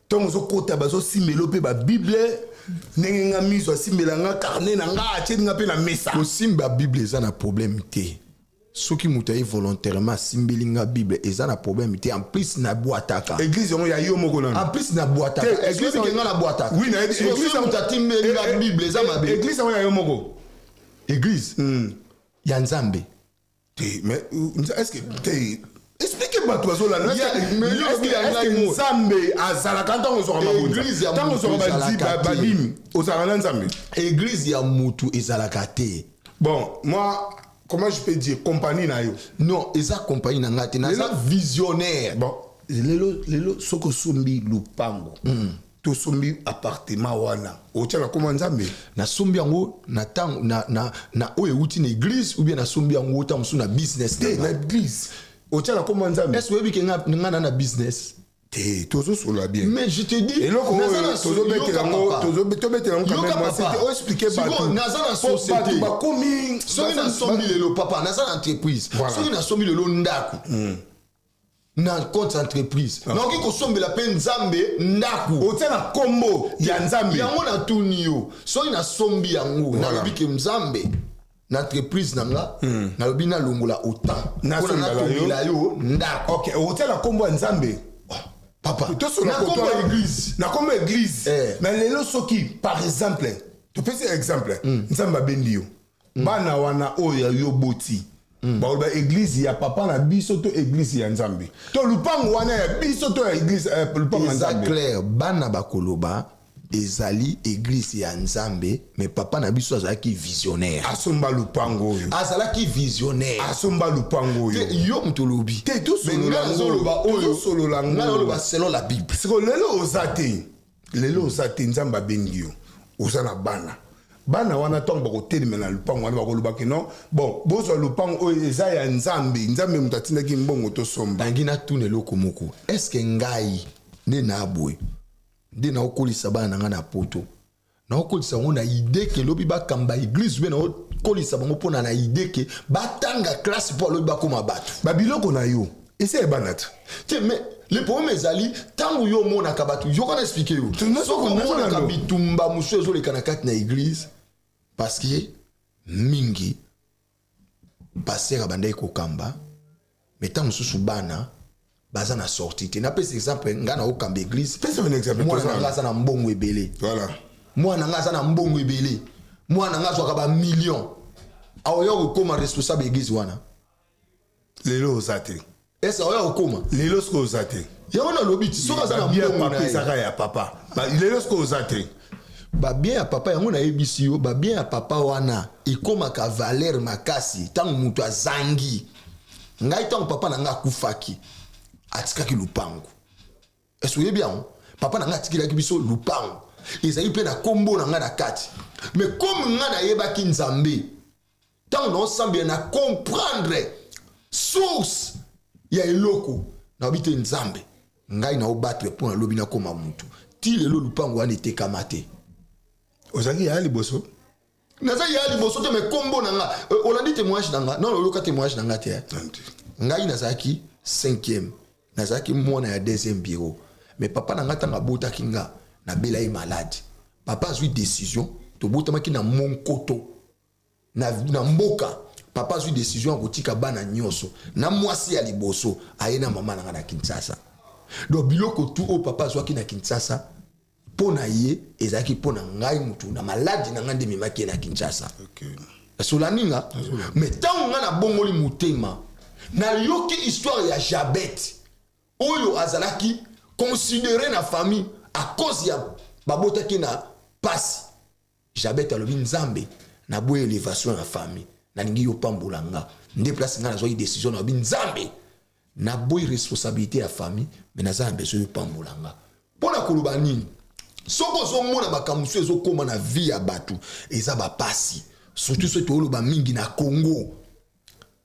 ntango ozokota, bazosimbela yo mpe babible, ndenge nga miso asimbela nga carnet na nga, atieli nga mpe na mesa. Kosimba Bible eza na problème te. Soki moto aye volontairement, asimbeli nga Bible, eza na problème te. En plus nabwataka. Église yango ya yo moko nano? En plus nabwataka. Église nga nabwataka. Oui, nayebi. Église, moto atimbeli nga Bible, eza mabe? Église yango ya yo moko? Église ya Nzambe. Te, mais est ce que te explique bato bazolanda, Nzambe azalaka ntango ozwaka mabonza, ntango ozwaka badîme, ozalaka na Nzambe? Église ya mutu ezalaka te. Bon, moi, comment je peux dire, compagnie na yo? Non, eza compagnie na ngai te, naza visionnaire. Bon, lelo soki osombi lupango, tosombi appartement wana, otia na kombo Nzambe? Nasombi yango na ntango na oyo euti na église, ou bien nasombi yango ntango mosusu na business? Te, na église, otia na kombo Nzambe. Est ce oyebi ke nga na business? Te, tozosolola bien. Mais je te dis, eloko oyo tozobetela yango, tobetela yango quand même mwasi te, oexplique bato. Naza na société. Bakomi. Soki nasombi lelo, papa, naza na entreprise. Soki nasombi lelo ndako na compte entreprise, nakoki kosombela mpe Nzambe ndako. Otia na kombo ya Nzambe? Yango natuni yo. Soki nasombi yango, nalobi ke Nzambe, na entreprise na nga, nalobi nalongola autant mpona natongela yo ndako. Ok, otia na kombo ya Nzambe? Papa, na kombo ya église. Na kombo ya église. Mais lelo soki, par exemple, topesi exemple, Nzambe abendi yo bana wana oyo yo boti, baloba église ya papa na biso to église ya Nzambe, to lupango wana ya biso to ya église, lupango ya Nzambe? Clair, bana bakoloba ezali église ya Nzambe, mais papa na biso azalaki visionnaire. Asomba lupango oyo. Azalaki visionnaire. Asomba lupango oyo. Yo moto olobi. Te, tosolola. Tosolola. Nga oloba selon la Bible. Siko lelo oza te, lelo oza te, Nzambe abengi yo, oza na bana. Bana wana, ntango bakotelema na lupango wana, bakolobaki: "Non, bon, bozwa lupango oyo, eza ya Nzambe, Nzambe moto atindaki mbongo tosomba." Nangi natuna eloko moko: est-ce ngai nde na boye nde naokolisa bana na ngai na Poto, naokolisa bango na idée ke lobi bakamba église, mpe naokolisa bango mpona na idée ke batanga classe mpo alobi bakóma bato? Babiloko na yo esi eyebana te. Te, mais le problème ezali ntango yo omonaka bato, yoka na expliquer yo, soki omonaka bitumba mosusu ezoleka na kati na église, parce que mingi pasteur abandaki kokamba, mais ntango mosusu bana baza na sortie te. Napesa exemple: ngai naokamba église, mwana na ngai aza na mbongo ebele. Mwana ngai aza na mbongo ebele, mwana ngai azwaka bamillion, aoya kokóma responsable église wana? Lelo oza te. Ese aoya kokóma? Lelo soki oza te. Yango nalobi ti soki aza na mbongo na ezaka ya papa, lelo soki oza te. Babien ya papa, yango nayebisi yo, babien ya papa wana ekómaka valeur makasi ntango moto azangi. Ngai, ntango papa na ngai akufaki, atikaki lupango. Ese oyebi yango? Papa na ngai atikelaki biso lupango, ezali mpe na nkombo na ngai na kati. Mais comme ngai nayebaki Nzambe, ntango naosambela na comprendre source ya eloko, nayebi te Nzambe ngai naobattre mpo nalobi nakóma mutu. Ti lelo lupango wana etekama te. Ozalaki yaya liboso? Naza yaya liboso te, mais nkombo na nga, olandi témoignage na nga? Non, oyoka témoignage na nga te. Ngai nazalaki cinquième, nazalaki mwana ya deuxième bureau. Mais papa na nga, ntango abotaki nga, nabela ye malade, papa azwi décision. Tobotamaki na Monkoto, na mboka. Papa azwi décision ya kotika bana nyonso na mwasi ya liboso, aye na mama na nga na Kinshasa. Donc biloko tu oyo papa azwaki na Kinshasa mpo na ye, ezalaki mpo na ngai. Mutu na maladi na ngai nde ememaki ye na Kinshasa. Solandi nga? Mais ntango ngai nabongoli motema, nayoki histoire ya Jabet oyo azalaki considéré na famille à cause ya babotaki na pasi. Jabet alobi: "Nzambe, naboyi élévation ya famille, nalingi yo pambola nga." Nde place ngai nazwaki décision, nalobi: "Nzambe, naboyi responsabilité ya famille, mais naza na besoin yo pambola nga." Mpo na koloba nini? Soki ozomona makambo mosusu ezokóma na vie ya bato, eza bapasi, surtout soki tooloba mingi na Congo,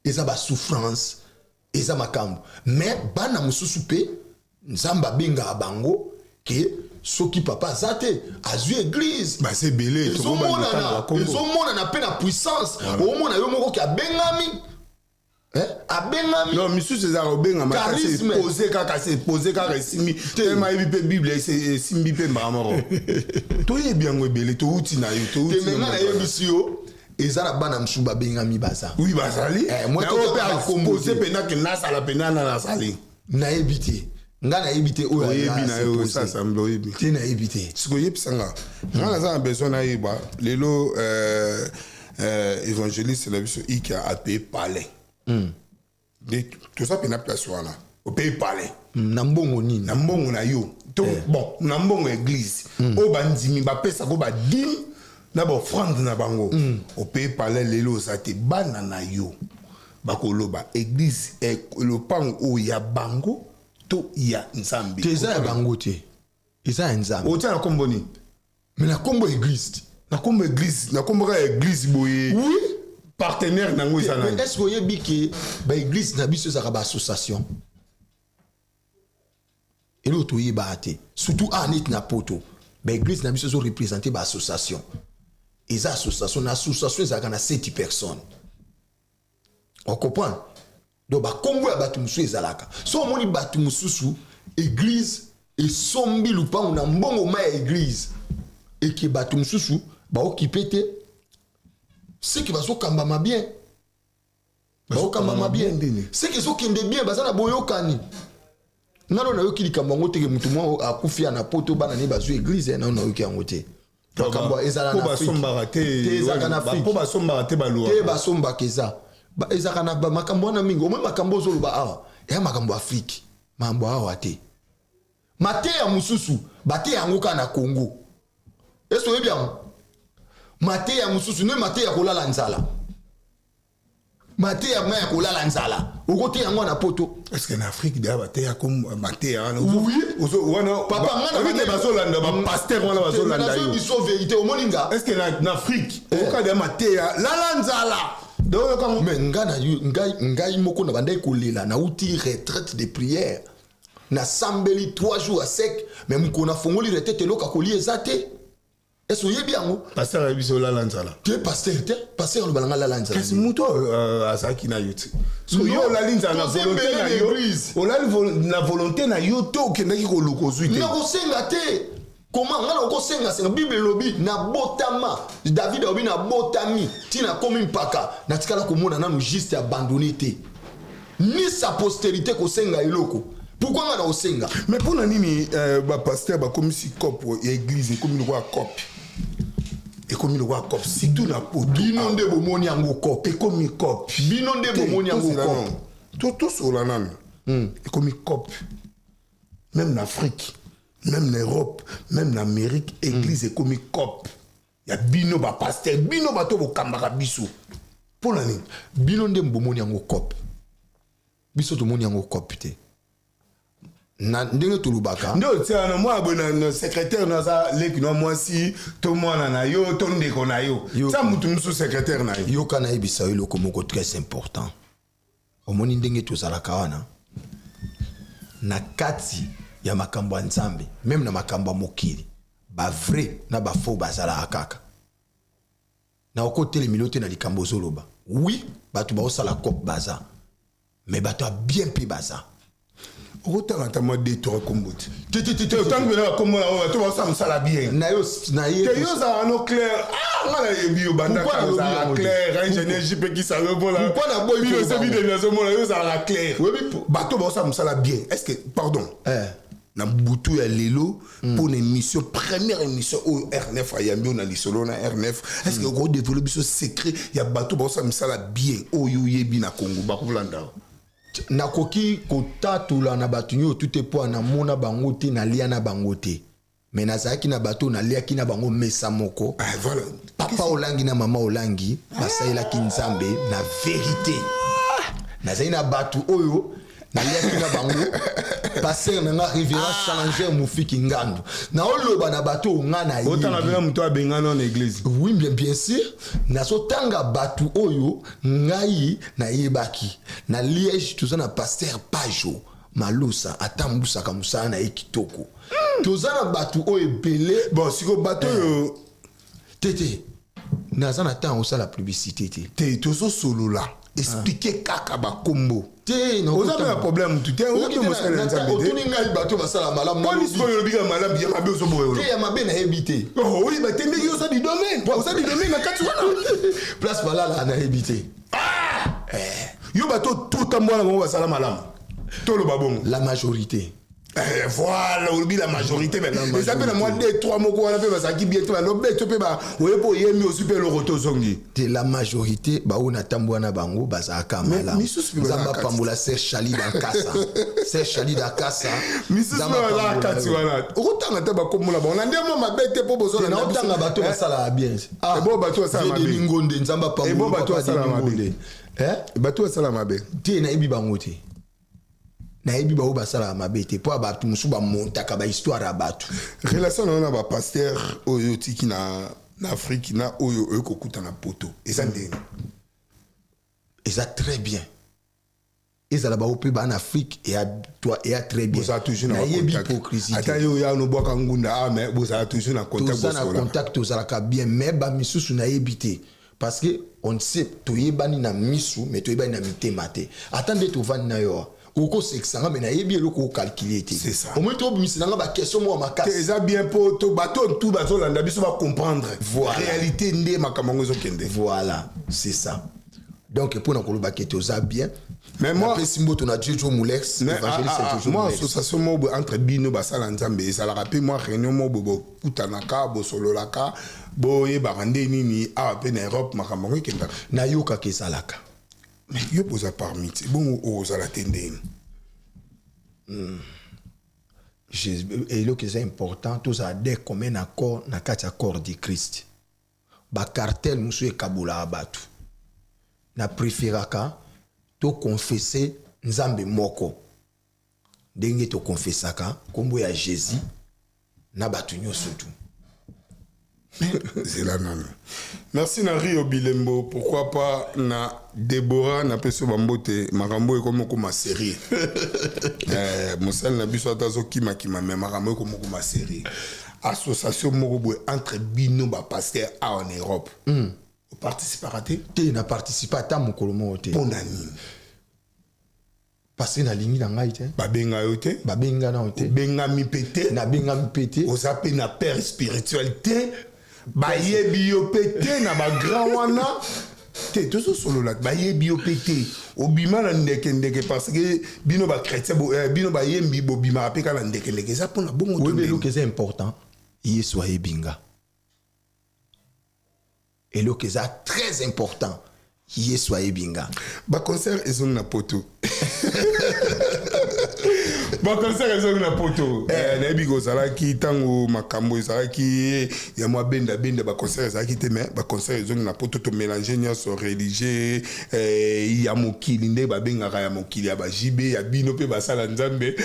eza basouffrance, eza makambo. Mais bana mosusu mpe, Nzambe abengaka bango ke soki papa aza te, azwi église. Basi ebele. Ezomonana mpe na puissance, omona yo moko ke abengami. Eh? Abengami. Non, misusu ezalaka kobengama. Charisme. Pose kaka, se pose kaka, esimbi telema. Yebi mpe Bible, esimbi mpe mbala moko. Toyebi yango ebele, touti na yo, touti. Te, me nga nayebisi yo, eza na bana mosusu babengami, baza. Oui, bazali. Eh, moi, Na oyo mpe tozala na kombo apose te. mpena ke nasala mpena na nasali. Nayebi te, nga nayebi te oyo. Oyebi na yo. Pose. Osasamble oyebi. Te, nayebi te. Sikoyo oyebisanga, nga naza na besoin nayeba lelo, évangéliste na biso Ika apaye palais nde toza mpena place wana, opaye palais. Na mbongo nini? Na mbongo na yo to, bon, na mbongo ya église oyo bandimi bapesako badîme na baoffrande na bango. Opaye palais, lelo oza te. Bana na yo bakoloba église, lopango oyo ya bango to ya Nzambe? Te, eza ya bango te, eza ya Nzambe. Otia na nkombo nini? Mais na nkombo église te. Na nkombo église, na nkombo kaka ya église boye? Oui. Partenaire nango eza Mais nani? est ce que oyebi ke baéglise na biso ezalaka baassociation? Eloko toyebaka te, surtout a neti na Poto, baéglise na biso ezoreprésente baassociation. Eza association, na association ezalaka na 7 personnes, ocomprendre? Donc bakombo ya bato mosusu ezalaka. So omoni bato mosusu, église esombi lupango na mbongo ma ya église, eke bato mosusu baokipe te, seke bazokambama bien, bazokambama bien. Ndeni? Seke ezokende bien, baza na boyokani. Ngano nayoki likambo yango teke motu mwa akufi ya na Poto, bana ne bazwi église. Nano nayoki yango te. Makambo ezala mpo na Afrique. Basombaka te. Te, ezalaka na Afrique. Mpo basombaka te, baluwa. Te, basombaka. Eza ezalaka na makambo wana mingi. Omoi makambo ozoloba awa eya makambo Afrique, makambo awa te. Mateya mosusu bateya yango kaka na Congo. Ese oyebi yango? Mateya mosusu nde mateya kolala nzala, mateya ma ya kolala nzala, okoteya yango na Poto? Est ce que na Afrique deya bateya mateya wana? Oui. Wana Papa, nga na oyebi te, bazolanda bapaster wana, bazolanda yo. Biso vérité, omoni nga. Est ce que na Afrique okoka deya mateya lala nzala? Donc oyokango. Mais nga na ngai moko na bandaki kolela. Nauti retraite de prière, nasambeli 3 jours à sec, mais mokolo nafongoli retraite, eloko akolia eza te. Ese oyebi yango? Paster ayebi biso olala nzala? Te, paster te. Paster aloba na nga lala nzala. Kasi moto oyo azalaki na yo te. So Non, yo olali nzala na toza volonté ebele na na yo? église. Olali na volonté na yo to okendaki koluka, ozwi te? Nakosenga te. Koma nga nakosengasenga? Bible elobi nabotama, David alobi nabotami ntina komi mpaka natikala komona nanu juste abandonné te, ni sa postérité kosenga eloko. Pourquoi nga nakosenga? Mais mpo na nini bapaster bakomisi coop ya église ekomi lokola coop, ekomi lokola coop, surtout na Poto? Bino nde bomoni yango coop. Ekomi coop. Bino nde bomoni yango coop. Tosola nanu. Ekomi coop, même na Afrique, même na Europe, même na Amérique. Église ekomi coop ya bino bapaster, bino bato bokambaka biso. Mpo na nini? Bino nde bomoni yango coop, biso tomoni yango coop te. Na ndenge tolobaka. Nde otia wana mwana boye na secrétaire no, aza leki no mwasi to mwana na yo to ndeko na yo. Tia mutu mosusu secrétaire na yo. Yoka, nayebisa yo eloko moko très important. Omoni ndenge tozalaka wana na kati ya makambo ya Nzambe, même na makambo ya mokili, bavrai na bafaux bazalaka kaka. Na okotelemeli yo te na likambo ozoloba. Oui, bato baosala coop baza, mais bato ya bien mpe baza. Okotanga ata mwa deux trois kombo te? Te, te, te. Te, otangi mpena bakombo na oyo bato basala mosala bien. Na yo na ye. Te, yo ozalaka no clair. Ah, nga nayebi yo bandaka. Pourquoi nalobi Ozalaka yango te? clair. Ingénieur JP Kisalo mpona Pourquoi naboyi bino koloba yango? bidemi nazomona yo ozalaka clair. Oyebi Bato baosala mosala bien, est ce que, pardon, na butu ya lelo, mpo na émission, première émission oyo R9 ayambi oyo na lisolo na R9, est ce que okodéveloppe biso secret ya bato baosala misala bien oyo oyebi na Congo bakolanda? Nakoki kotatola na bato nyonso tu te, mpo namona bango te, nalia na bango te. Mais nazalaki na bato oyo naliaki na bango mesa moko. Ah, voilà. Papa Olangi na mama Olangi basalelaki Nzambe na vérité. Nazali na bato oyo naliaki na bango, paster na nga Riviera Challenger Mofiki Ngandu. Naoloba na bato oyo nga Otanga nayebi. mpena moto abengana na église? Oui, bien, bien sûr. Nazotanga bato oyo ngai nayebaki. Na Liège toza na paster Pajo Malusa, atambusaka mosala na ye kitoko. Toza na bato oyo ebele. Bon, sikoyo bato oyo Te, te, naza na ntango osala publicité te. Te, tozosolola. Expliquer kaka bakombo. Te. Oza mpe na problème mutu te, oza mpe mosali ya Nzambe te. Otuni ngai bato basala malamu. Poni sikoyo olobi kaka malamu, ya mabe ozoboya. Te, ya mabe nayebi te. Oyeba te ndenge oza du domaine, oza du domaine na kati wana. Place balala nayebi te. Yo, bato totambola bango basala malamu, toloba bongo. La majorité. Voilà, olobi la majorité, mais eza mpe na mwa 2 3 moko wana mpe bazalaki bien te, balobeto mpe oye mpo oyemi, ozwi mpe eloko te, ozongi. Te, la majorité baoyo natambola na bango bazalaka malamu. Nzambe apambola ser Chali Dankasa, ser Chali Dankasa. Misusu mpe bazalaka kati wana, okotanga te bakombola bango na nde mwa mabe te mpo bozotanga bato basalaka bien. Ebo bato basala mabe. Ngonde, Nzambe apambola. Ebo bato basala mabe, bato basala mabe. Te, nayebi bango te, nayebi bango basalaka mabe te, mpo bato mosusu bamontaka bahistoire ya bato. Relation na yo na bapasteur oyo otiki na Afrique na oyo oyo kokuta na Poto eza ndenge? Eza très bien. Ezala bao mpe baa na Afrique, eya très bien. Nayebi hypocrisie. Ata yo oya nobwaka ngunda, ah, mais bozala toujours na contact? Toza na contact, tozalaka bien, mais bamisusu nayebi te, parce que on ne sait, toyebani na misu mais toyebani na mitema te. Ata nde tovandi na yo, okosekisanga, mais nayebi eloko ocalculer te. Omoi tobimisela nga baquestion moko makasi. Eza bien mpo to bato tu bazolanda biso bacomprendre réalité nde makambo yango ezokende. Voilà, c'est ça. Donc mpona koloba ke toza bien. Mais moi, napesi mboto na Jojo Mulex, évangéliste. Moi, association moko boye entre bino basala Nzambe ezalaka mpe, mwa réunion moko boye bokutanaka, bosololaka, boyebaka nde nini awa mpe na Europe makambo yango ekendaka? Nayokaka ezalaka. Mais yo boza parmi te, bongo ozala te ndeni? Eloko eza important, tozala de commun accord na kati ya corps du Christ. Bacartel mosusu ekabolaka bato. Na préféraka toconfesse Nzambe moko ndenge tokonfesaka nkombo ya Jésus na bato nyonso tu. Zela nano. Merci na Rio Bilembo, pourquoi pas na Débora, napesi yo bambote. Makambo ekomi okoma série. Mosali na biso ata azokimakima, mais makambo ekomi okoma série. Association moko boye entre bino bapasteur awa na Europe, oparticipaka te? Te, na participe ata mokolo moko te. Mpo na nini? Parce que nalingi na ngai te. Babenga yo te? Babenga nao te. Obengami mpe te? Nabengami mpe te. Oza mpe na père spirituel te, bayebi yo mpe te na bagrand wana te. Tozosolola, bayebi yo mpe te. Obima na ndeke ndeke, parce que bino bachrétien, bino bayembi, bobimaka mpe kaka na ndeke ndeke. Eza mpona bongo? Oyebi, eloko eza important, Yesu ayebi nga. Eloko eza très important, Yesu ayebi nga. Baconcert ezongi na Poto, baconcert ezongi na Poto. Nayebi kozalaki ntango makambo ezalaki ya mwa benda benda, baconcert ezalaki te, mais baconcert ezongi na Poto. Tomélange nyonso, religieux, ya mokili nde babengaka ya mokili, ya bajibe, ya bino mpe basala Nzambe.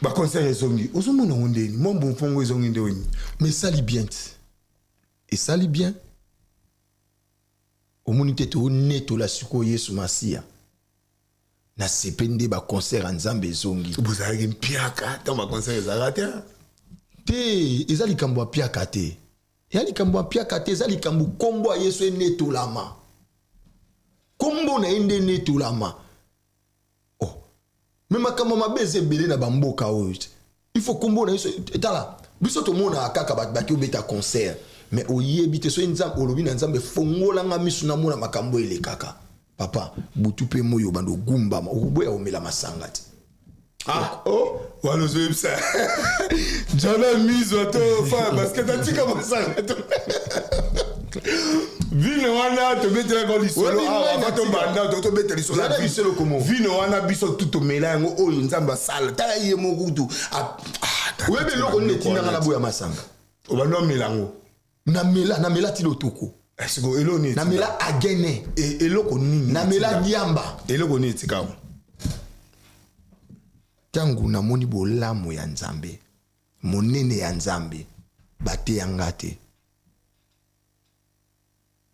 Baconcert ezongi, ozomona ngo ndeni? Mwa mbonfongo ezongi nde oni? Mais esali bien te, esali bien. Omoni te, toonetola sikoyo Yesu Masiya. Nasepe nde baconcert ya Nzambe ezongi. Bozalaki mpiaka ntango baconcert ezalaka te? Te, eza likambo ya piaka te, eza likambo ya piaka te. Eza likambo nkombo ya Yesu enetolama, nkombo na ye nde enetolama. Oh, mais makambo mabe eza ebele na bamboka oyo te. Il faut nkombo na Yesu. Tala, biso tomonaka kaka bato baki obeta concert, mais oyebi te soki Nzambe olobi na Nzambe: "Fongolanga miso namona makambo elekaka." Papa, butu mpe moi obanda ogumbama, okoboya omela masanga te. Ah, oh, wana ozoyebisa jana mizwa to fa basket, atika masanga to vino wana tobetelaka lisolo awa, tobanda tobeta lisolo vino wana, biso tu tomela yango. Oyo Nzambe asala, tala ye moko kutu. Oyebi eloko nini etindanga na boya masanga? Obanda omela yango? Namela, namela ti lotoko. Siko eloko nini? Namela agene. Eloko nini? Namela diamba. Eloko nini etika yango? Ntango namoni bolamu ya Nzambe, monene ya Nzambe, bateyanga te.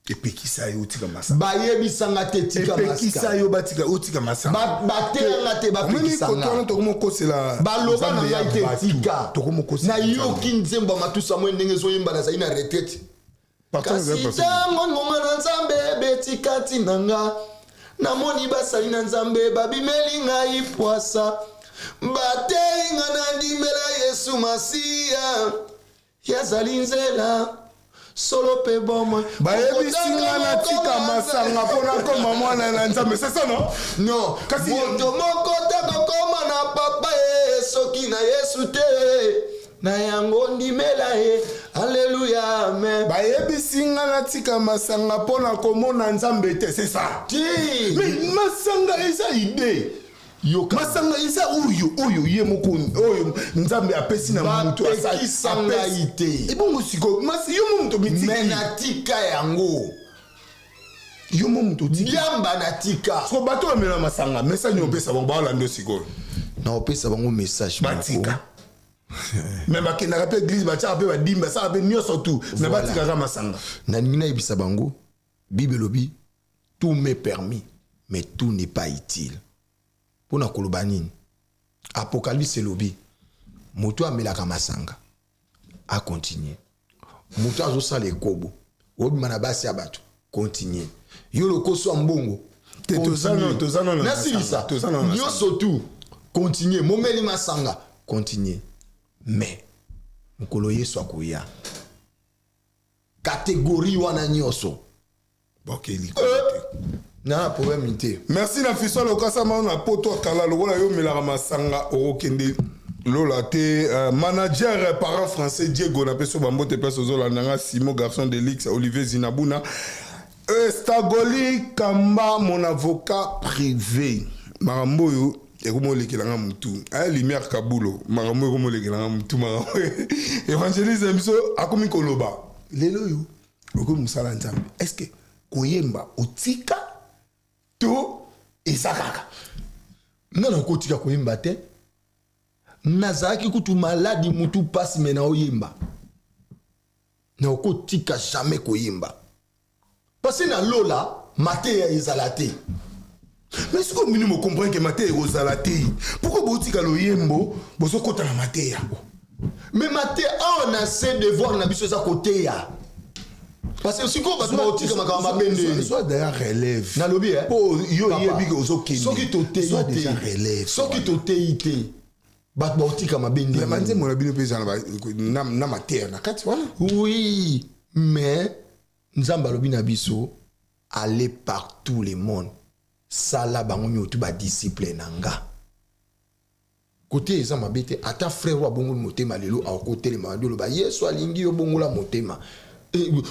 Epekisa yo otika masanga? Bayebisanga te tika. Epekisa yo batika otika masanga? Bateyanga te, bapekisanga. Tokomokosela. Baloba na ngai te tika. Nayoki nzembo ya matusa mwe ndenge ezoyemba, nazali na retraite, kasi ntango ngonga na Nzambe ebeti kati na nga. Namoni basali na Nzambe babimeli ngai pwasa, bateyi nga nandimela Yesu Masiya, ye azali nzela, solo mpe bomoi. Bayebisi nga natika masanga mpo nakoma mwana na Nzambe, c'est ça, non? Non. Kasi- Moto moko te kokoma na Papa ye soki na Yesu te. Na yango ndimela ye, alleluya, amen. Bayebisi nga natika masanga mpo na komona Nzambe te, c'est ça? Ti. Mais masanga eza idée. Yoka. Masanga eza oyo ye moko oyo Nzambe apesi na moto. Bapekisa ngai te. Ebongo sikoyo yo mo moto me mitiki. Natika yango. Yo mo moto otiki. Diamba natika. Siko bato bamela masanga, message nini opesa bango baolanda sikoyo? Naopesa bango message moko. Batika, me bakendaka mpe église, batiaka mpe badimba, basalaka mpe nyonso tu, me Voilà. batikaka masanga. Nalingi nayebisa bango, Bible elobi: "Tout m'est permis, mais tout n'est pas utile." Mpona koloba nini? Apocalypse elobi moto amelaka masanga acontinue, moto azosala ekobo, obima na basi ya bato, continue, yo lokoso ya mbongo. Te, Continue. toza nano na Nasilisa. masanga, toza nano na Nyonso tu continue, momeli masanga continue, mais mokolo Yesu akoya, catégorie wana nyonso Boke likolo te. Na problème te. Merci na fiso lokasama na poto akala lokola yo omelaka masanga, okokende lola te. Manager parent français Diego, napesi yo bambote place ozolanda nga. Simo garçon de lix, Olivier Zinabuna, Estagoli Kamba, mon avocat privé. Makambo oyo ekomi olekelanga mutu aya lumière kabulo, makambo ekomi olekelanga mutu, makambo évangélise biso akomi koloba lelo oyo okomi mosala Nzambe. Est ce que koyemba otika to eza kaka? Nga nakotika koyemba te. Nazalaki kutu maladi, mutu pasi, me naoyemba. Nakotika jamais koyemba, parce na lola mateya ezala te. Mais sikoyo mini mocomprendre ke mateya ekozala te, pourquoi botika loyembo, bozokɔta na mateya? Mais mateya awa na se, devoir na biso eza koteya, parce que sikoyo bato baotika makambo mabe ndeni. Soit d'ailleurs relève. Nalobi eh? Mpo yo Papa, oyebi ke ozokende. Soki toteyi Soit déjà te, relève. soki toteyi te, bato baotika mabe Mais ndenge. banzembo na bino mpe eza na mateya na kati wana. Oui, mais Nzambe alobi na biso: "Aller par tout le monde, sala bango nyonso badisciple na nga." Kote eza mabe te. Ata frère oyo abongoli motema lelo, akotelema bandi oloba Yesu alingi yo, bongola motema.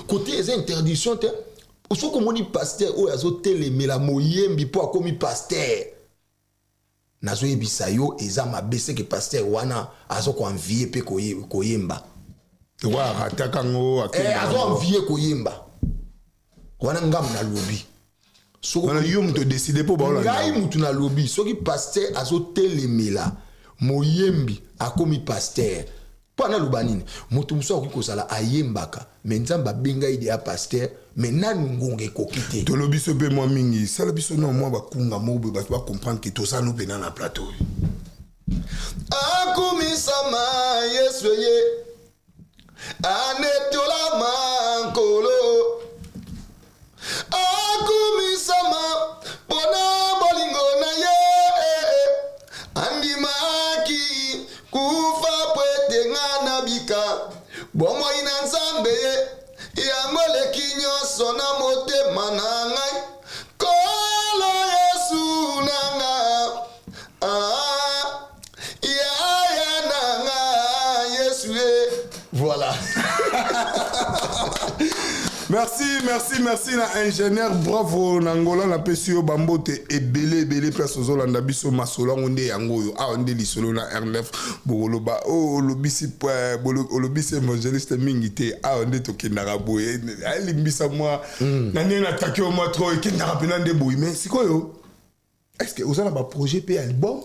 Kote eza interdiction te. Soki omoni pasteur oyo azotelemela moyembi mpo akomi pasteur, nazoyebisa yo eza mabe. Seke pasteur wana azokoenvie mpe koyemba. Wa arataka yango. Azoenvie koyemba wana. Ngambo nalobi. Wana yo moto odécider mpo baolanda. Ngai mutu nalobi, soki pasteur azotelemela moyembi akomi pasteur, mpo analoba nini? Moto mosusu akoki kozala ayembaka, me Nzambe abenga ye deya pasteur, me nanu ngonga ekoki te. Tolobi so mpe mwa mingi, sala biso na mwa bakunga moko boye, bato bacomprendre ke toza no mpena na plateau oyo. Akumisama Yesu, ye anetolama Nkolo. Akumisama mpona bolingo na ye, andimaki kufa po ete nga nabika. Bomoi na Nzambe ye yango eleki nyonso na motema na ngai. Nkolo Yesu na nga, ah, yaya na nga Yesu ye. Voilà. Merci, merci, merci na ingénieur Bravo na Ngola. Napesi yo bambote ebele ebele place ozolanda biso. Masolo yango nde yango oyo awa nde lisolo na R9. Bokoloba oyo olobisi, olobisi évangéliste mingi te. Awa nde tokendaka boye, alimbisa mwa na ndenge nataki yo mwa trop, ekendaka mpena nde boye. Mais sikoyo, est ce que oza na baprojet mpe album?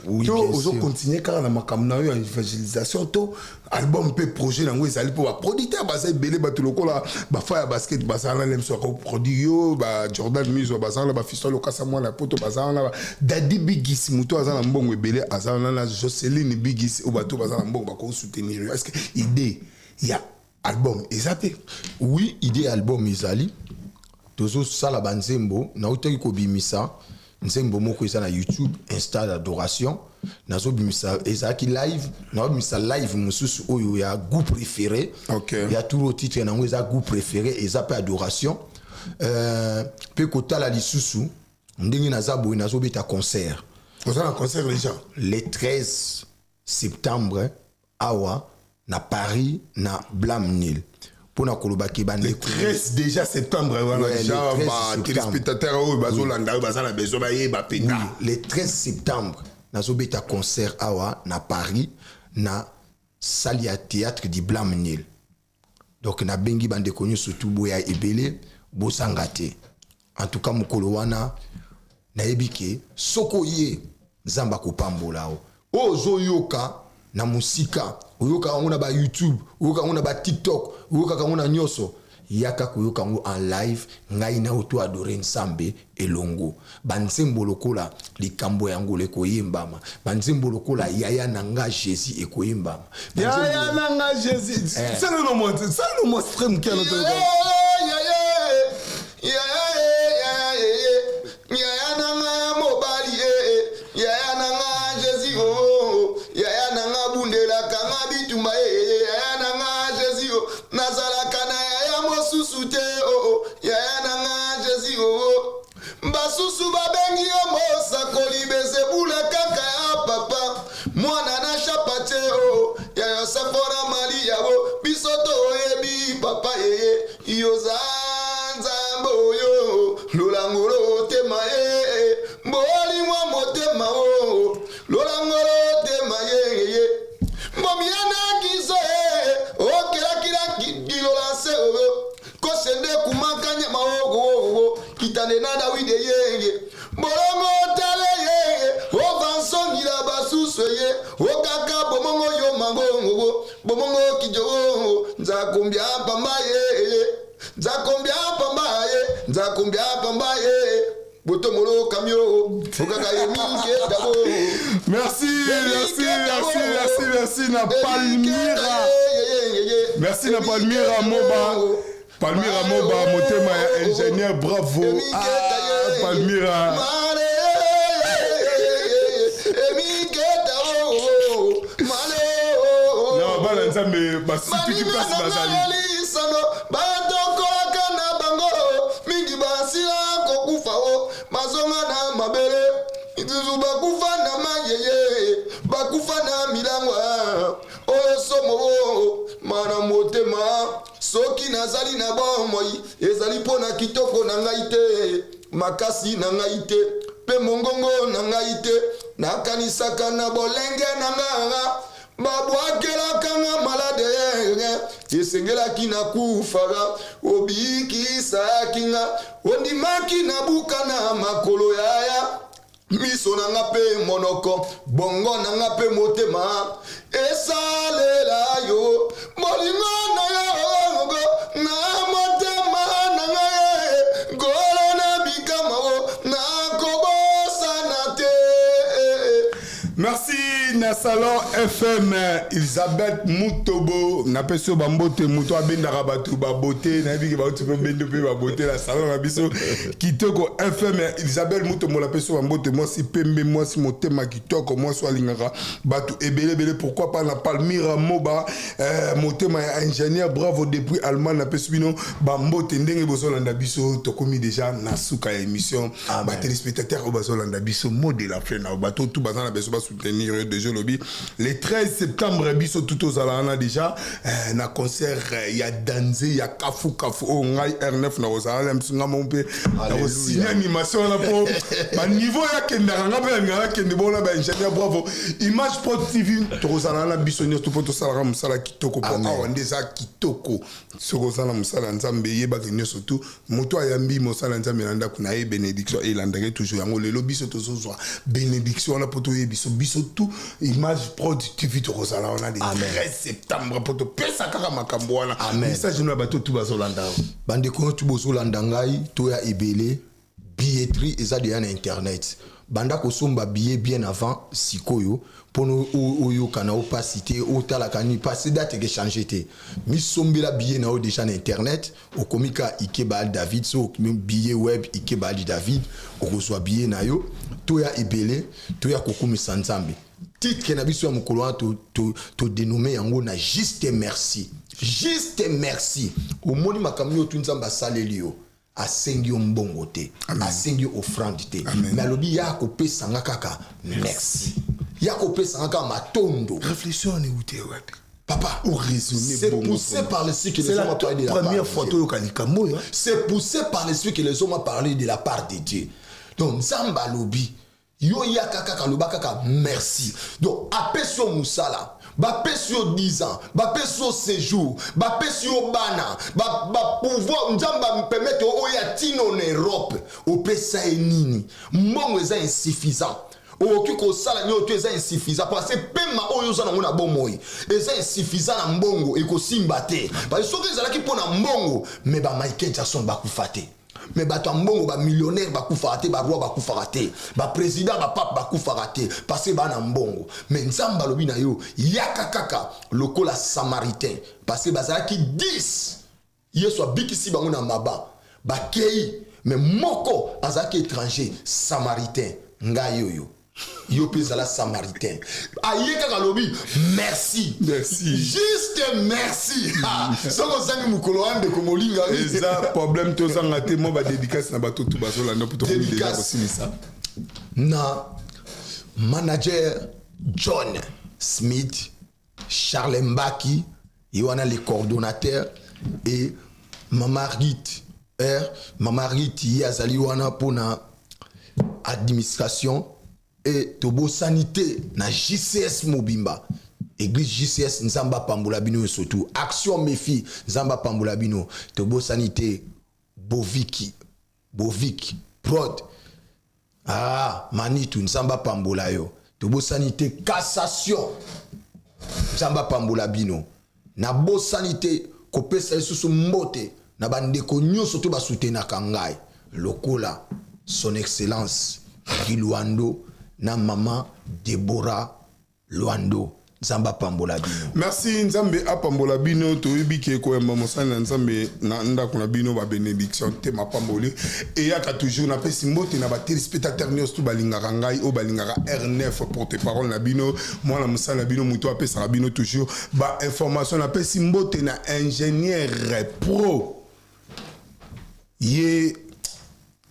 Oui, to bien sûr. Ozocontinue kaka na makambo na yo ya évangélisation to album mpe projet nango ezali? Mpo baproducteur baza ebele, bato lokola bafa ya basket bazala na lemso akoproduire yo, bajordan miso bazala na bafisto lokasa mwana ya poto bazala na Dadi Bigis, moto aza na mbongo ebele aza wana, na Joceline Bigis, oyo bato baza na mbongo bakosoutenir yo. Est ce que idée ya album eza te? Oui, idée album ezali. Tozosala banzembo. Nautaki kobimisa nzembo moko, eza na YouTube, Instant d'adoration. Nazobimisa, ezalaki live, naobimisa live mosusu oyo ya Goût préféré. Ya turo, titre nango eza Goût préféré, eza mpe adoration. Mpe kotala lisusu ndenge naza boye, nazobeta concert. Oza na concert déjà? Le 13 septembre awa na Paris, na Blam Nil, mpona kolobaki Le bandeko. 13 déjà septembre wana? Ouais, le Déjà 13 septembre. Batéléspectateur oyo bazolanda, oyo baza na besoin bayeba mpenza. Oui, le 13 septembre nazobeta concert awa na Paris, na salle ya théâtre du Blam Nil. Donc nabengi bandeko nyonso tu, boya ebele, bozanga te. En tout cas, mokolo wana nayebi ke soki oye, Nzambe akopambola. O oyo ozoyoka na mosika, oyokaka yango na baYouTube, oyokaka yango na baTikTok, oyokaka yango na nyonso, yaka koyoka yango en live. Ngai na yo to adorer Nzambe elongo. Banzembo lokola Likambo yango ekoyembama, banzembo lokola Yaya na nga Jésus ekoyembama. Yaya na nga Jésus, salelo mwa, salelo mwa stream kiano to. Yaya na nga ya mobali, yaya na nga Jésus, o yaya na nga bundelaka nga bitumba, yaya na nga Jésus, o nazalaka na yaya mosusu te, o yaya na nga Jésus, o basusu babengi yo mosakoli Bezebula, kaka ya papa mwana na chapate, o ya Yosefo na Malia, o biso toyebi papa yeye yoza Nzambe oyo lolangolo tema ye mbolimwa motema, o lolangolo tema ye mbomianakiso ye okelakila kilola se oyo kosende kumaka nyama ogowogo kitande na Dawide yeye bolongo tale yeye ovansongila basusu ye okaka bomongo yo mangongo bomongo kijogo nzakumbya pamba ye, nzakumbya pamba ye, nzakumbya pamba ye botomolo kamio okaka ye mingi dabo. Merci, merci, merci, merci, merci na Palmira. Merci na Palmira Moba, Palmira Moba, motema ya ingénieur Bravo. Ah, Palmira. Na bana Nzambe basituki place bazali. Lisano batokolaka na bango mingi, basila kokufa, o bazonga na mabele, misusu bakufa na mayeye, bakufa na milangwa oyo somo o mana motema. Soki nazali na bomoi, ezali mpo na kitoko na ngai te, makasi na ngai te, mpe mongongo na ngai te. Nakanisaka na bolenge na nga, babwakelaka nga malade, esengelaki nakufaka, obikisaki nga, ondimaki nabuka na makolo yaya, miso na nga mpe monoko, bongo na nga mpe motema esalela yo bolingo na yo na motema na ngai. Ngolo na bikama o nakobosana te. Merci na Salon FM, Elisabeth Mutobo, napesi yo bambote. Moto abendaka bato babote, nayebi ke bauti mpe bendo mpe babote na salon na biso Kitoko FM. Elisabeth Mutombo, napesi yo bambote, mwasi pembe, mwasi motema kitoko, mwasi oyo alingaka bato ebele ebele. Pourquoi pas na Palmira Moba, motema ya ingénieur Bravo depuis Allemagne, napesi bino bambote ndenge bozolanda biso. Tokomi déjà na suka ya émission. Batéléspectateur oyo bazolanda biso, mot de la fin na bato tu baza na besoin basoutenir yo. Déjà olobi le 13 septembre, biso tu tozala wana déjà na concert ya danze ya kafu kafu oyo ngai R9 na kozala na biso, nga moko mpe nakosigne animation wana, mpo baniveau yakendaka, nga mpe nalingaka nakende bona baingénieur Bravo, Image Pro TV. Tokozala wana biso nyonso mpo tosalaka mosala kitoko, mpo awa nde eza kitoko. Soki oza na mosala ya Nzambe, eyebaka nyonso tu moto ayambi mosala ya Nzambe na ndako na ye, bénédiction elandaki toujours. Yango lelo biso tozozwa bénédiction wana mpo toyebi biso, biso tu Image Prod TV, tokozala wana le 13 septembre mpo topesa kaka makambo wana. Message no ya bato tu bazolanda. Bandeko nyonso bozolanda ngai, toya ebele. Billetterie eza deya na internet. Banda kosomba billet bien avant sikoyo mpona oyoka na yo mpasi te, otalaka nini parce date ekechange te. Misombela billet na yo déjà na internet, okomi ka Ike Baal David. So okomi billet web Ike Baal David, okozwa billet na yo. Toya ebele, toya kokumisa Nzambe. Titre na biso ya mokolo wana, todénommer yango na "Juste merci". Juste merci. Omoni makambo nyonso tu Nzambe asaleli yo, asengi yo mbongo te, asengi yo offrande te, mais alobi ya kopesanga kaka merci, ya kopesanga kaka matondo. Réflexion wana euti wapi? Papa, raisonner. C'est poussé par l'esprit que les hommes ont parlé de la première fois toyoka likambo oyo. C'est poussé par l'esprit que les hommes ont parlé de la part de Dieu. Donc Nzambe alobi yo yaka kaka, aloba kaka merci. Donc apesi yo mosala, bapesi yo 10 ans, bapesi yo séjour, bapesi yo bana, bapouvoir, Nzambe apermettre oyo atino na Europe, opesa ye nini? Mbongo eza insuffisant, okoki kosala nini to eza insuffisant, parce que pema oyo oza nango na bomoi eza insuffisant na mbongo, ekosimba te. Parce soki ezalaki mpo na mbongo, me baMichael Jackson bakufa te, me bato ya mbongo, bamillionnaire bakufaka te, baroi bakufaka te, baprésident, bapape bakufaka te, parce que baa na mbongo. Me Nzambe alobi na yo, yaka kaka lokola Samaritain, parce que bazalaki 10, Yesu abikisi bango na maba, bakei, me moko azalaki étranger, Samaritain. Ngai oyo, yo mpe ezala Samaritain. Aye kaka, alobi merci. Merci. Juste merci. Soki ozangi mokolo wana, ndeko molinga, eza problème, tozanga te. Mwa badédicace na bato tu bazolanda mpo tokomi deja kosilisa. Na manager John Smith, Charles Mbaki, ye wana le coordonnateur, et Mama Rit R, Mama Rit, ye azali wana mpona administration. E tobosani te na JCS mobimba, église JCS, Nzambe apambola bino. Surtout Action Méfi, Nzambe apambola bino. Tobosani te Boviki, Boviki Prod, ah Manitu, Nzambe apambola yo. Tobosani te Cassation, Nzambe apambola bino. Nabosani te kopesa lisusu mbote na bandeko nyonso to basoutenaka ngai, lokola Son Excellence Kilwando na Mama Debora Lwando. Nzambe apambola bino. Merci, Nzambe apambola bino. Toyebi ke koyamba mosali na Nzambe na ndako na bino, babénédiction te, mapamboli eyaka toujours. Napesi mbote na batéléspectateur nyonso tu balingaka ngai, oyo balingaka R9, porte parole na bino, mwana mosali na bino, moto apesaka bino toujours bainformation. Napesi mbote na ingénieur pro, ye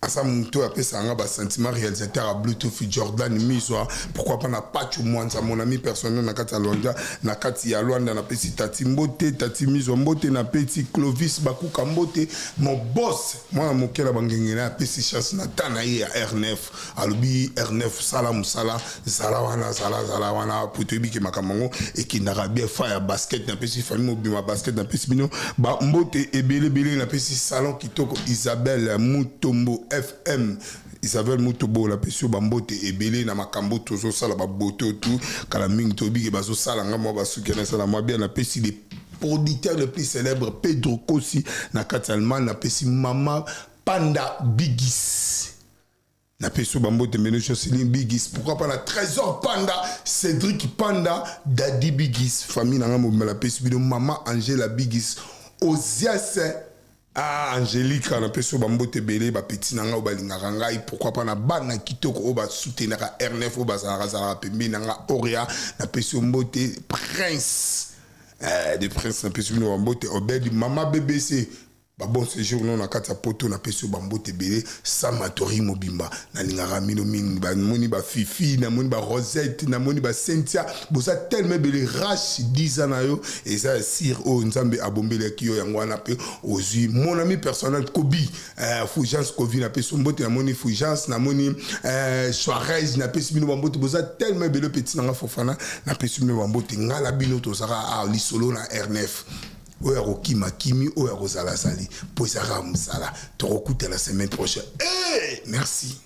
aza moto oyo apesaka nga basentiment, réalisateur ya Bluetooth, Jordan Miswa. Pourquoi pas na Pacho Mwanza, mon ami personnel na kati ya Lwanda, na kati ya Lwanda. Napesi Tati mbote, Tati Miswa mbote. Napesi Clovis Bakuka mbote, mon boss, mwana moke na bangenge na apesi chance na ta na ye ya R9. Alobi R9, sala mosala, zala wana, zala, zala wana, po toyebi ke makambo yango ekendaka bien. Fa ya basket, napesi famille mobima basket, napesi bino bambote ebele ebele. Napesi salon kitoko, Isabelle Mutombo FM, Isabelle Mutombo, napesi yo bambote ebele na makambo tozosala, babote otu kala mingi. Toyebi ke bazosala nga mwa basuki na esala mwa bien. Napesi les producteurs le plus célèbre, Pedro Kosi na kati ya Allemagne. Napesi Mama Panda Bigis, napesi yo bambote mbene, Jocelyn Bigis. Pourquoi pas na Trésor Panda, Cédric Panda, Dadi Bigis, famille na nga mobimba. Napesi bino Mama Angela Bigis, Ozias, ah Angélika, napesi oyo bambote ebele, bapeti na ngai oyo balingaka ngai. Pourquoi pas na bana kitoko oyo basoutenaka R9, oyo bazalaka zalaka pembeni na nga, Oria, napesi yo mbote, Prince de Prince, napesi bino bambote, Obedi, Mama BBC, babon séjour no na kati ya Poto, napesi yo bambote ebele. Samatori mobimba, nalingaka mino mingi. Namoni baFifi, namoni baRosette, namoni baCynthia, boza tellement ebele. Rache 10 ans na yo eza ya sire oyo Nzambe abombelaki yo, yango wana mpe ozwi. Mon ami personnel Kobi, Fulgence Kovi, napesi yo mbote. Namoni Fulgence, namoni Soares, napesi bino bambote, boza tellement ebele. Peti nanga Fofana, napesi bino bambote. Ngai na bino tozalaka lisolo na R9. Oyo akokima kimi, oyo akozala azali mpo ezalaka mosala. Tokokutana semaine prochaine. Hey, merci.